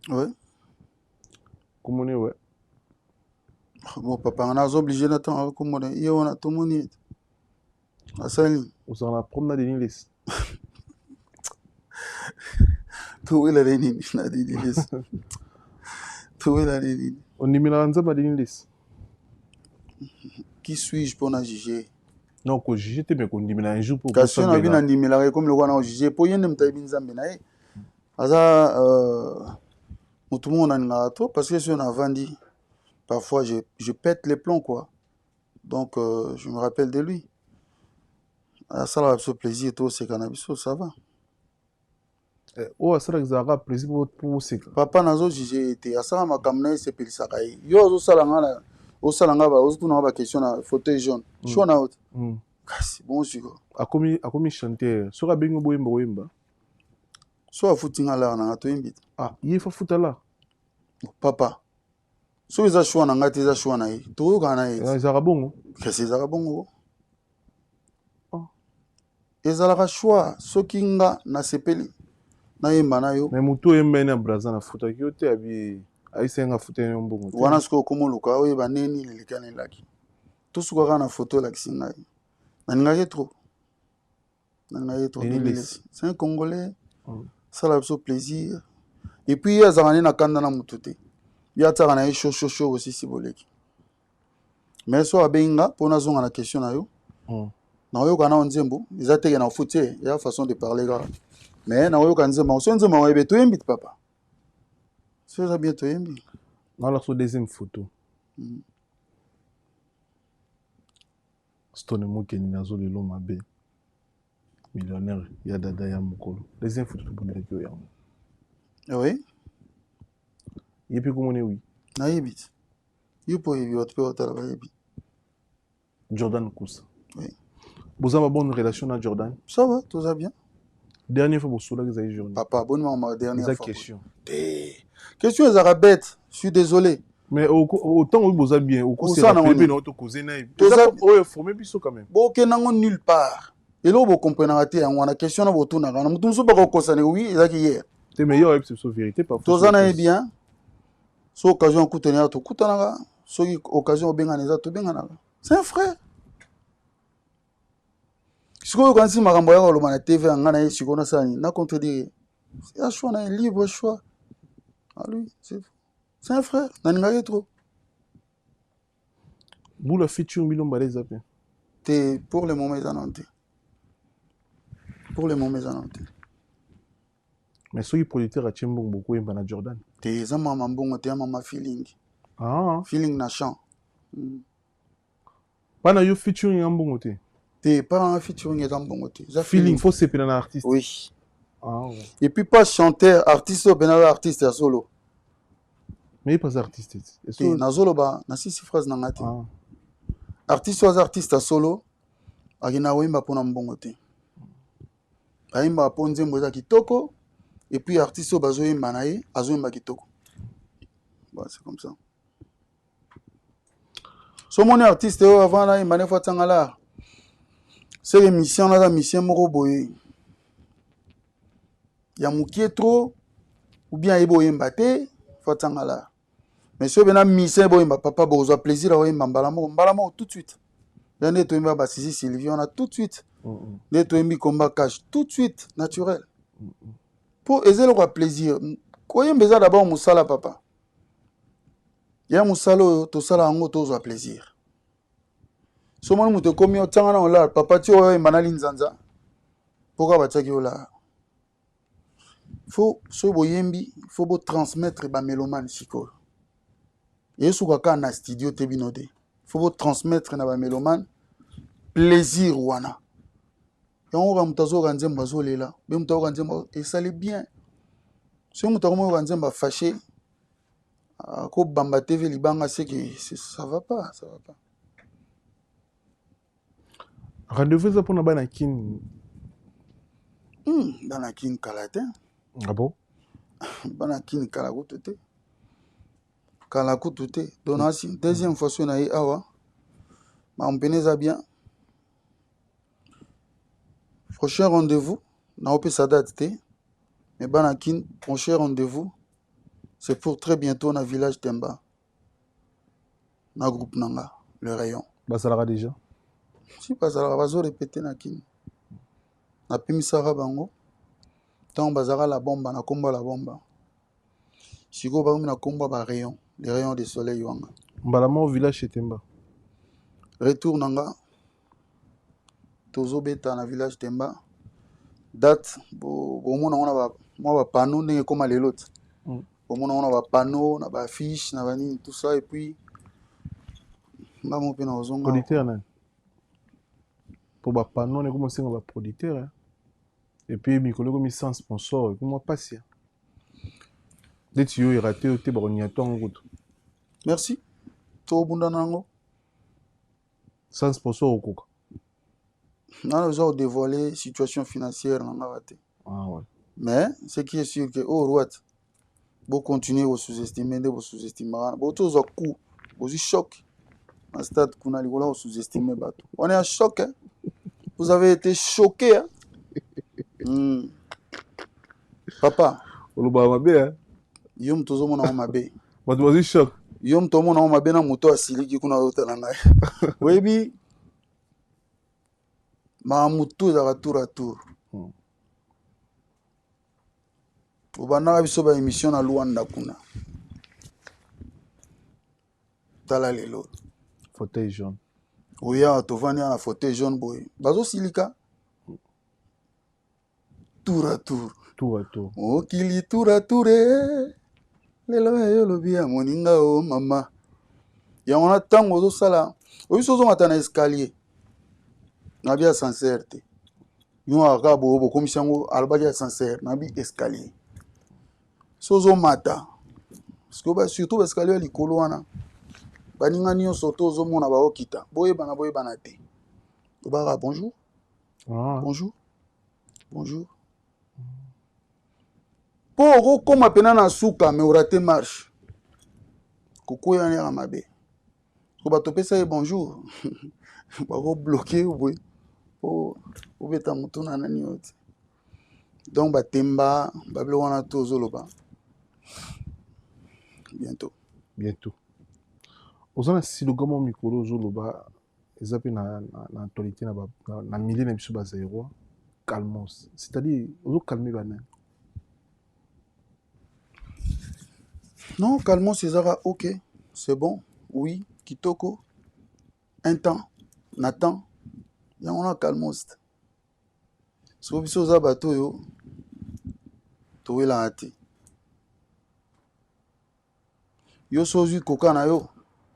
Ouais. Comment est ouais? Bon, papa, on a obligé d'attendre comment est. Yo, on a tout le monde. Asali. Vous en la promenade de Nilis. Tout est là, Nilis. Tout est là, Nilis. On y met la nzamba de Nilis. Qui suis-je pour na juger? Non, ko juger te mais ko ndimela un jour pour Kasi na bina ndimela comme le roi na juger po yende mtayi nzambe na ye. Aza mutu moko na ningaka trop parce que si on a vendu parfois je pète les plombs quoi. Donc je me rappelle de lui. Asala biso plaisir to seka na biso ça va. Eh, oyo asalaka ezalaka plaisir mpo oseka. Papa, nazo juge ye te. Asala makambo na ye, esepelisaka ye. Yo ozosala nga na osala nga, ozotuna nga baquestion na fauteuil jaune. Choix na yo te. Kasi bon, sikoyo Akomi chanteur. Soki abengi yo boyemba, oyemba? So afuti nga lara na nga, toyembi te. Ah, ye fa futa la? Papa, soki eza choix na ngai te, eza choix na ye, toyokana na ye. Ezalaka bongo? Kasi ezalaka bongo. Oh. Ezalaka choix. Soki nga nasepeli nayemba na yo. Mais motu oyemba ye na Braza, nafutaki yo te, abi ayisa nga afuta yo mbongo te. Wana sikoyo okoma oluka oyeba neni leleki anelaki. Tosuka kaka na foto elakisi ngai. Nalingaki trop, nalingaki trop. Denis Denis Lessie. Lessie, c'est un Congolais. Asala biso plaisir. Et puis ye azalaka nde na kanda na motu te. Ye atiaka na ye chaud chaud chaud, osisi boleki. Mais so abengi nga mpo nazonga na question na yo, nakoyoka nao nzembo. Eza teke na ofuti te, eza façon de parler kaka. Mais nakoyoka nzembo yango. So nzembo yango oyebe, toyembi te. Papa, so eza bien, toyembi. Naolakisa deuxième photo. Stone Mokeni, nazo lelo mabe, millionnaire ya dada ya mokolo. Deuxième photo tobondelaki oyo yango. Oui. Ye mpe komoni, oui. Nayebi te. Yo mpo oyebi, bato mpe batala bayebi. Jordan Kusa. Oui. Boza ba bonne relation na Jordan? Ça va, toza bien. Dernière fois bosolaki ezali journée? Papa, boni makambo dernière Eza fois? question. Te, question ezalaka bête, je suis désolé. Mais autant oyo boza bien. Osala nango Okosela nini? na otokoze na ye. Oyo forme biso quand même. Bokende yango nulle part. Eloko bokomprenaka te yango wana. Question na botunaka wana, motu mosusu bakokosana. Oui, ezalaki hier. Te, mais yo oyebisa biso vérité parfois. Toza na ye bien. So occasion akutani ya, tokutanaka. Soki occasion obengana eza, tobenganaka. C'est un frère. Sikoyo okanisi makambo ayaka koloba na TV ya ngai na ye, sikoyo nasala nini? Na contredire ye? C'est un choix na ye, libre choix à lui. C'est un frère, nalingaki trop. Bula featuring bino mbala eza mpe? Te, pour le moment eza nano te. Pour le moment eza nano te. Mais soki producteur atie mbongo, bokoyemba na Jordan? Te, eza mama mbongo te, ya mama feeling. Ah. Feeling na chant. Bana yo featuring ya mbongo te? Te, mpa nanga featuring eza mbongo te, eza feeling. Faut sepela na artiste. Oui. Ah, ouais. Et puis pas chanteur, artiste oyo mpena aza artiste ya solo. Mais ye mpe aza artiste te? Te, nazoloba nasisi phrase na nga te. Ah. Artiste oyo aza artiste ya solo, akendaka koyemba mpona mbongo te. Ayembaka mpo nzembo eza kitoko, et puis artiste oyo bazoyemba na ye azoyemba kitoko. Bon, c'est comme ça. So omoni artiste oyo avant nayemba nde fo atianga lar, seke mission naza mission moko boye ya mokie trop, ou bien ayebi oyemba te, fo atianga lar. Mais soki bena mission boyemba, papa, bokozwa plaisir ya koyemba mbala moko, mbala moko, tout de suite. Ya nde toyemba basisi Sylvie wana tout de suite, nde toyembi combat cash tout de suite, naturel, mpo eza eloko ya plaisir. Koyemba eza d'abord mosala, papa. Ya mosala oyo tosala yango, tozwa plaisir. So omoni moto ekomi otianga na olar, papa, ti oyo oyemba na linzanza mpo kaka batiaki yo lar. Fo soki boyembi, fo botransmettre bamélomane. Sikoyo esuka kaka na studio te, bino te, fo botransmettre na bamélomane plaisir wana. Yango kaka moto azoyoka nzembo azolela, be moto ayoka nzembo esali bien. Soki moto akomoyoka nzembo afâché, akobamba TV libanga, c'est que ça va pas, ça va pas. Rendez-vous eza mpona bana Kini? Bana Kini kala te. Ah bon? Bana Kini kala kutu te, kala kutu te. Donc nasi deuxième fois soki na ye awa, makambo pene eza bien. Prochain rendez-vous, naopesa date te, mais bana Kini, prochain rendez-vous c'est pour très bientôt na village Temba, na groupe na nga Le Rayon. Bazalaka déjà? Si, bazalaka, bazorépéter na Kini. Napimisaka bango ntango bazalaka La Bomba, na nkombo ya La Bomba. Sikoyo bakomi na nkombo ya Barayon, les rayons de soleil wanga. Mbala moko village Temba? Retour na nga, tozobeta na village Temba. Date bomona ngo na mwa bapano ndenge ekóma lelo te. Bomona ngo na bapano, na baaffiche, na banini, tout ça. Et puis nga mo mpe na kozonga. Producteur nani? Mpo bapano wana ekoma osenga baproducteur. Et puis mikolo ekomi sans sponsor, ekomi mwa pasi. Neti yo erate yo te, bakoniato yango kutu. Merci. Tobunda na yango. Sans sponsor okoka. Nano oza kodévoiler situation financière na nga te. Ah ouais. Mais ce qui est sûr que oyo rwat bocontinue kosous-estime nde bosous-estime wana, botozwa coup, bozwi choc na stade kuna likolo ya kosous-estime bato wana ya choc, hein? Vous avez été choqué, hein? Papa. Olobaka mabe, hein? Yo moto ozomona ngo mabe. Bato bazwi choc. Yo moto omona ngo mabe na moto asiliki kuna azotala ngai. Oyebi makambo tu ezalaka tour à tour. Obandaka biso baémission na Lwanda kuna, tala lelo. Fauteuil jaune. Oya tovandi na fauteuil jaune boye, bazosilika tour à tour. Tour à tour. Mokili tour à tour e. Lelo eyo olobi ya moninga o mama yango na ntango ozosala oyi so ozomata na escalier nabi ascenseur te, yo kaka boye bokomisi yango alobaki ascenseur, nabi escalier. So ozomata, parce que surtout baescalier ya likolo wana, baninga nyonso to ozomona baokita, boyebana boyebana te, obaka bonjour. Ah. Bonjour, bonjour, mpo okokóma mpena na suka me orate marche, kokweyana yaka mabe. So bato opesa ye bonjour, bakobloke yo boye po obeta motu na nani oyo te. Donc batemba babiloko wana to ozoloba bientôt. Bientôt. Oza na slogan mo mikolo ozoloba, eza mpe na actualité na milieu na biso bazaïrois, calmos, c'est-à-dire ozocalme banani? Non, calmos ezaka ok, c'est bon, oui, kitoko, un temps na temps yango na calmos te. Soki biso oza bato oyo towelaka te, yo so ozwi koka na yo,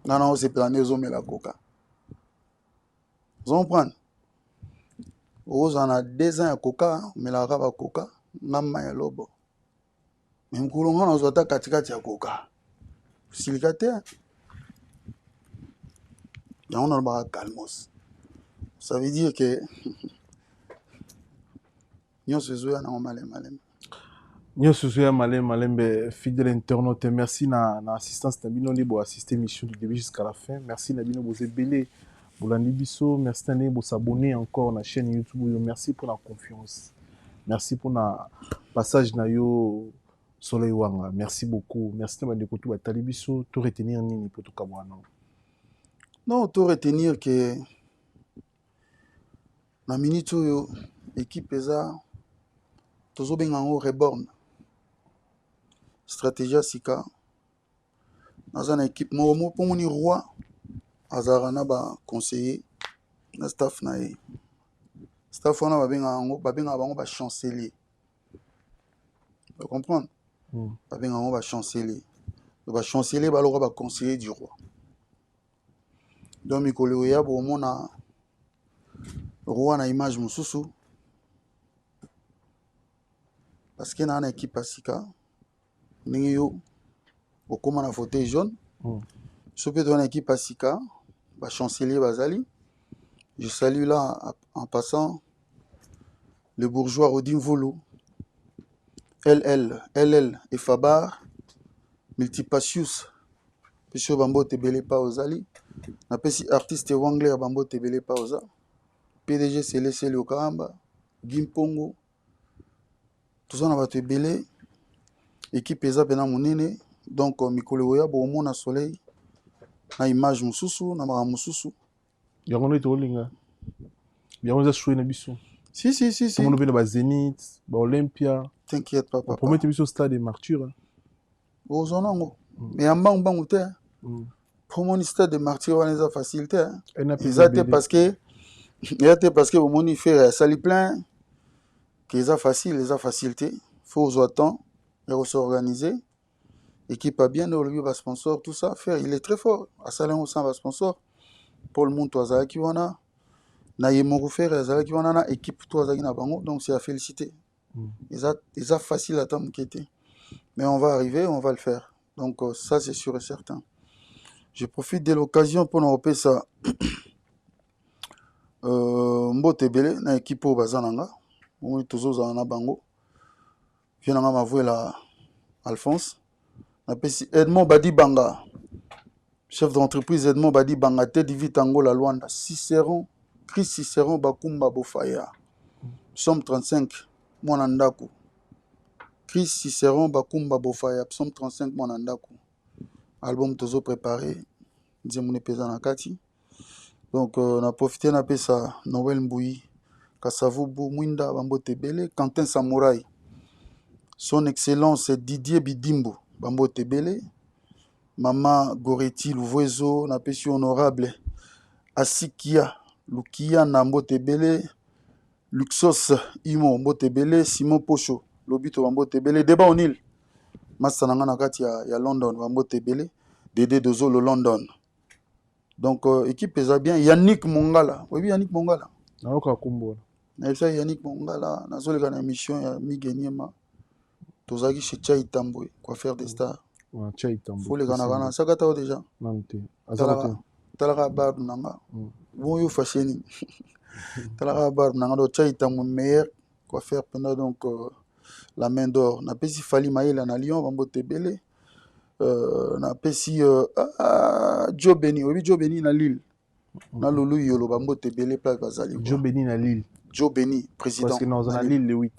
nga na osepela nde ozomela koka, ozocomprendre. Okozala na 2 ans ya koka, omelaka kaka bakoka, nga mai ya lobo. Me mokolo nga nazwa ata katikati ya koka, osilika te. Yango nalobaka calmos, ça veut dire que nyonso ezoya nango maleme maleme. Nyonso ezoya maleme malembe. Fidèle internaute, merci na assistance na bino nde boassiste émission du début jusqu'à la fin. Merci na bino boza ebele bolandi biso. Merci na ndenge bosabonne encore na chaîne YouTube oyo. Merci pour la confiance, merci mpona passage na yo, Soleil Wanga, merci beaucoup. Merci na bandeko tu batali biso. To retenir nini mpo tokabwana? Non, to retenir que na minute oyo équipe eza, tozobenga yango reborn, stratégie ya sika. Naza na équipe moko mpo moni roi azalaka na baconseiller na staff na ye. Staff wana babengaka yango, babengaka bango bachancelier, bacomprendre? Babengaka yango bachancelier. Bachancelier baloka baconseiller du roi. Donc mikolo oya bomona roi na image mosusu, parce que naa na équipe ya sika. Ndenge yo okóma na fauteuil jaune, so mpe toza na équipe ya sika, bachancelier bazali. Je salue là en passant le bourgeois Rodi Mvulu, LL LL Efabar Multipasius, pesi oyo bambote ebele pa ozali. Napesi artiste Wangler bambote ebele pa oza. PDG Seleseli Okahamba Gimpongo, toza na bato ebele, équipe eza mpena monene. Donc mikolo oya bokomona Soleil na image mosusu, na makambo mosusu. Yango nde tokolinga, yango eza souhait na biso. Si, si, si, si. Tomona mpe na bazénith, baolympia. T'inquiète pas, papa. Promete biso stade de martyr. Ozwa nango, mais ya mbangu mbangu te. Pomoni stade de martyr wana eza facile te. Eza te parce que eza te parce que bomoni Ferre asali plein ke eza facile. Eza facile te, faut ozwa temps ya kos'organiser équipe a bien. Nde olobi basponsor, tout ça, Ferre il est très fort, asali yango sans basponsor. Paul Muntu azalaki wana na ye moko, Ferre azalaki wana na équipe to azalaki na bango, donc c'est à féliciter. Eza, eza facile ata moke te, mais on va arriver, on va le faire. Donc ça, c'est sûr et certain. Je profite de l'occasion mpona kopesa mbote ebele na équipe oyo baza na nga. Omoni, tozozala na bango, vie na nga Mavuela Alphonse, napesi Edmond Badibanga, chef d'entreprise Edmond Badibanga, Tedi Vitangola Lwanda, Cicéron, Chris Cicéron Bakumba Bofaya, Psaume 35 mwana ndako. Chris Cicéron Bakumba Bofaya, Psaume 35 mwana ndako. Album tozo préparé, nzembo mpe eza na kati. Donc na profite napesa Noël Mbui Kasavubu Mwinda bambote ebele, Quentin Samurai, Son Excellence Didier Bidimbu bambote ebele, Mama Goreti Luvuezo, napesi Honorable Asikia Lukia na mbote ebele, Luxos Imo mbote ebele, Simon Posho Lobito bambote ebele, Deba Onil masa na nga na kati ya London bambote ebele, Dede Dozolo London. Donc équipe eza bien. Yannick Mongala, oyebi Yannick Mongala? Nayoka kombo wana. Nayebisaki Yannick Mongala, nazoleka na émission ya Mige Niema, tozalaki chez Chai Tambwe, coiffeur des stars. Chai Tambwe. Foleka wana sakata o déjà. Nanu te, aza te. Talaka barbe na nga bon, yo fashe nini, talaka barbe na nga. Donc Chai Tambwe, meilleur coiffeur mpenza, donc la main d'or. Napesi Fali Mayela na Lyon bambote ebele. Napesi Jo Beni, oyebi Jo Beni na Lille, na Lulu Yolo bambote ebele place bazali. Jo Beni na Lille. Jo Beni, président. Parce que naza na Lille le 8.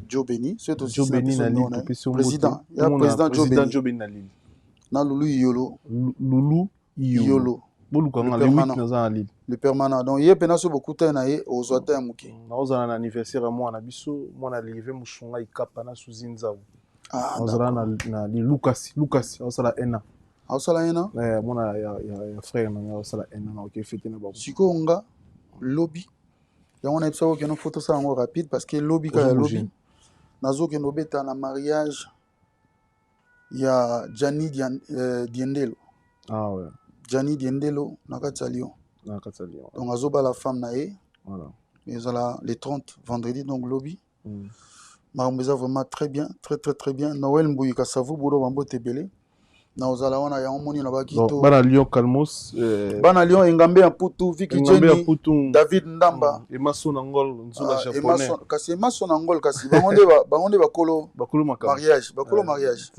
Jo Beni, soki Jo Beni na Lille, topesi. Président ya président Jo Beni. Jo Beni na Lille. Na Lulu Yolo. Lulu Yolo. Boluka nga le 8, naza na Lille. Le permanent. Donc ye mpena so bokutani na ye, ozwa ta ya moke. Naozala na anniversaire ya mwana biso, mwana Live Musunga Ikapa na Suzi Nzau. Nazala na Lukasi, Lukasi aosala un an. Aosala un an. Mwana ya frère na nga aosala un an, na oke fete na bango. Sikoyo nga lobi yango nayebisaka okende, faut tosala yango rapide parce que lobi kaka ya lobi nazokende obeta na mariage ya Gianni Diendelo. Ah ouais. Gianni Diendelo na kati ya Lyon. Na kati ya Lyon. Donc azobala femme na ye. Voilà. Ezala le 30, vendredi, donc lobi. Makambo eza vraiment très bien, très très très bien. Noël Mbuyi Kasavu Bulo bambote ebele na ozala wana. Yango moni na baki to bana Lyon Calmos. Bana Lyon, Engambe ya Mputu, Viki Jeni, David Ndamba. Emaso na Ngol Nzula japonais. Kasi Emaso na Ngol, kasi bango nde bakolo. Bakolo mariage, bakolo mariage.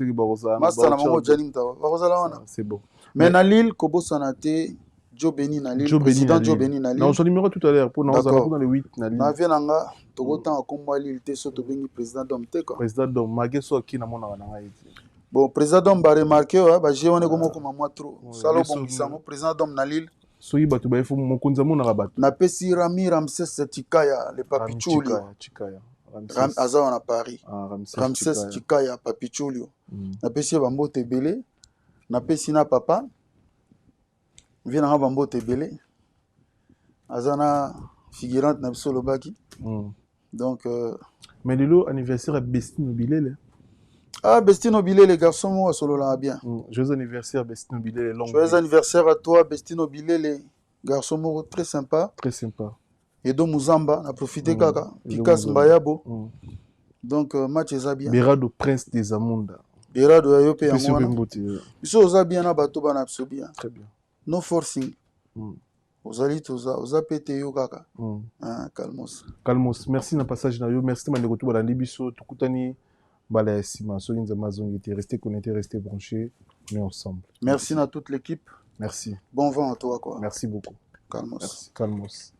Master na bango Jani Mutaba bakozala wana. C'est bon. Mais na Lille, kobosana te Joe Beni na Lille, président Joe Beni na Lille. Non, son numéro tout à l'heure pour na ozala le 8 na Lille. Na vie na nga tokotanga kombo ya Lille te so tobengi président Dom te quoi. Président Dom mage so aki na monaka na ngai te. Bon, président Dom baremarquer oyo baje wana ekoma okoma mwa trop, sala obongisa yango, président Dom na Lille. Soki bato baye, fo mokonzi amonaka bato. Napesi Rami Ramses Tikaya, le Papichulio. Aza wana Paris, Ramses Tikaya Papichulio. Napesi ye bambote ebele. Napesi na papa vie nanga bambote ebele, aza na figurante na biso olobaki. Donc Mais lelo anniversaire ya Bestino Bilele. Ah, Bestino Bilele, garçon moko asololaka bien. Joyeux anniversaire Bestino Bilele, long. Joyeux anniversaire à toi Bestino Bilele, garçon moko très sympa. Très sympa. Edo Muzamba na profite kaka Pikas Mbayabo. Donc match eza bien. Berado, prince des Amunda. Berado ya yo mpe yango wana. Biso oza bien na bato bana biso bien. Très bien. No forcing. Ozali toza oza pe te, yo kaka. Ah, Calmos. Calmos, merci na passage na yo. Merci bandeko to balandi biso, tokutani mbala ya nsima soki Nzambe azongi te. Restez connecté, restez branché, on est ensemble. Merci na toute l'équipe. Merci. Bon vent à toi quoi. Merci beaucoup. Calmos. Merci. Calmos.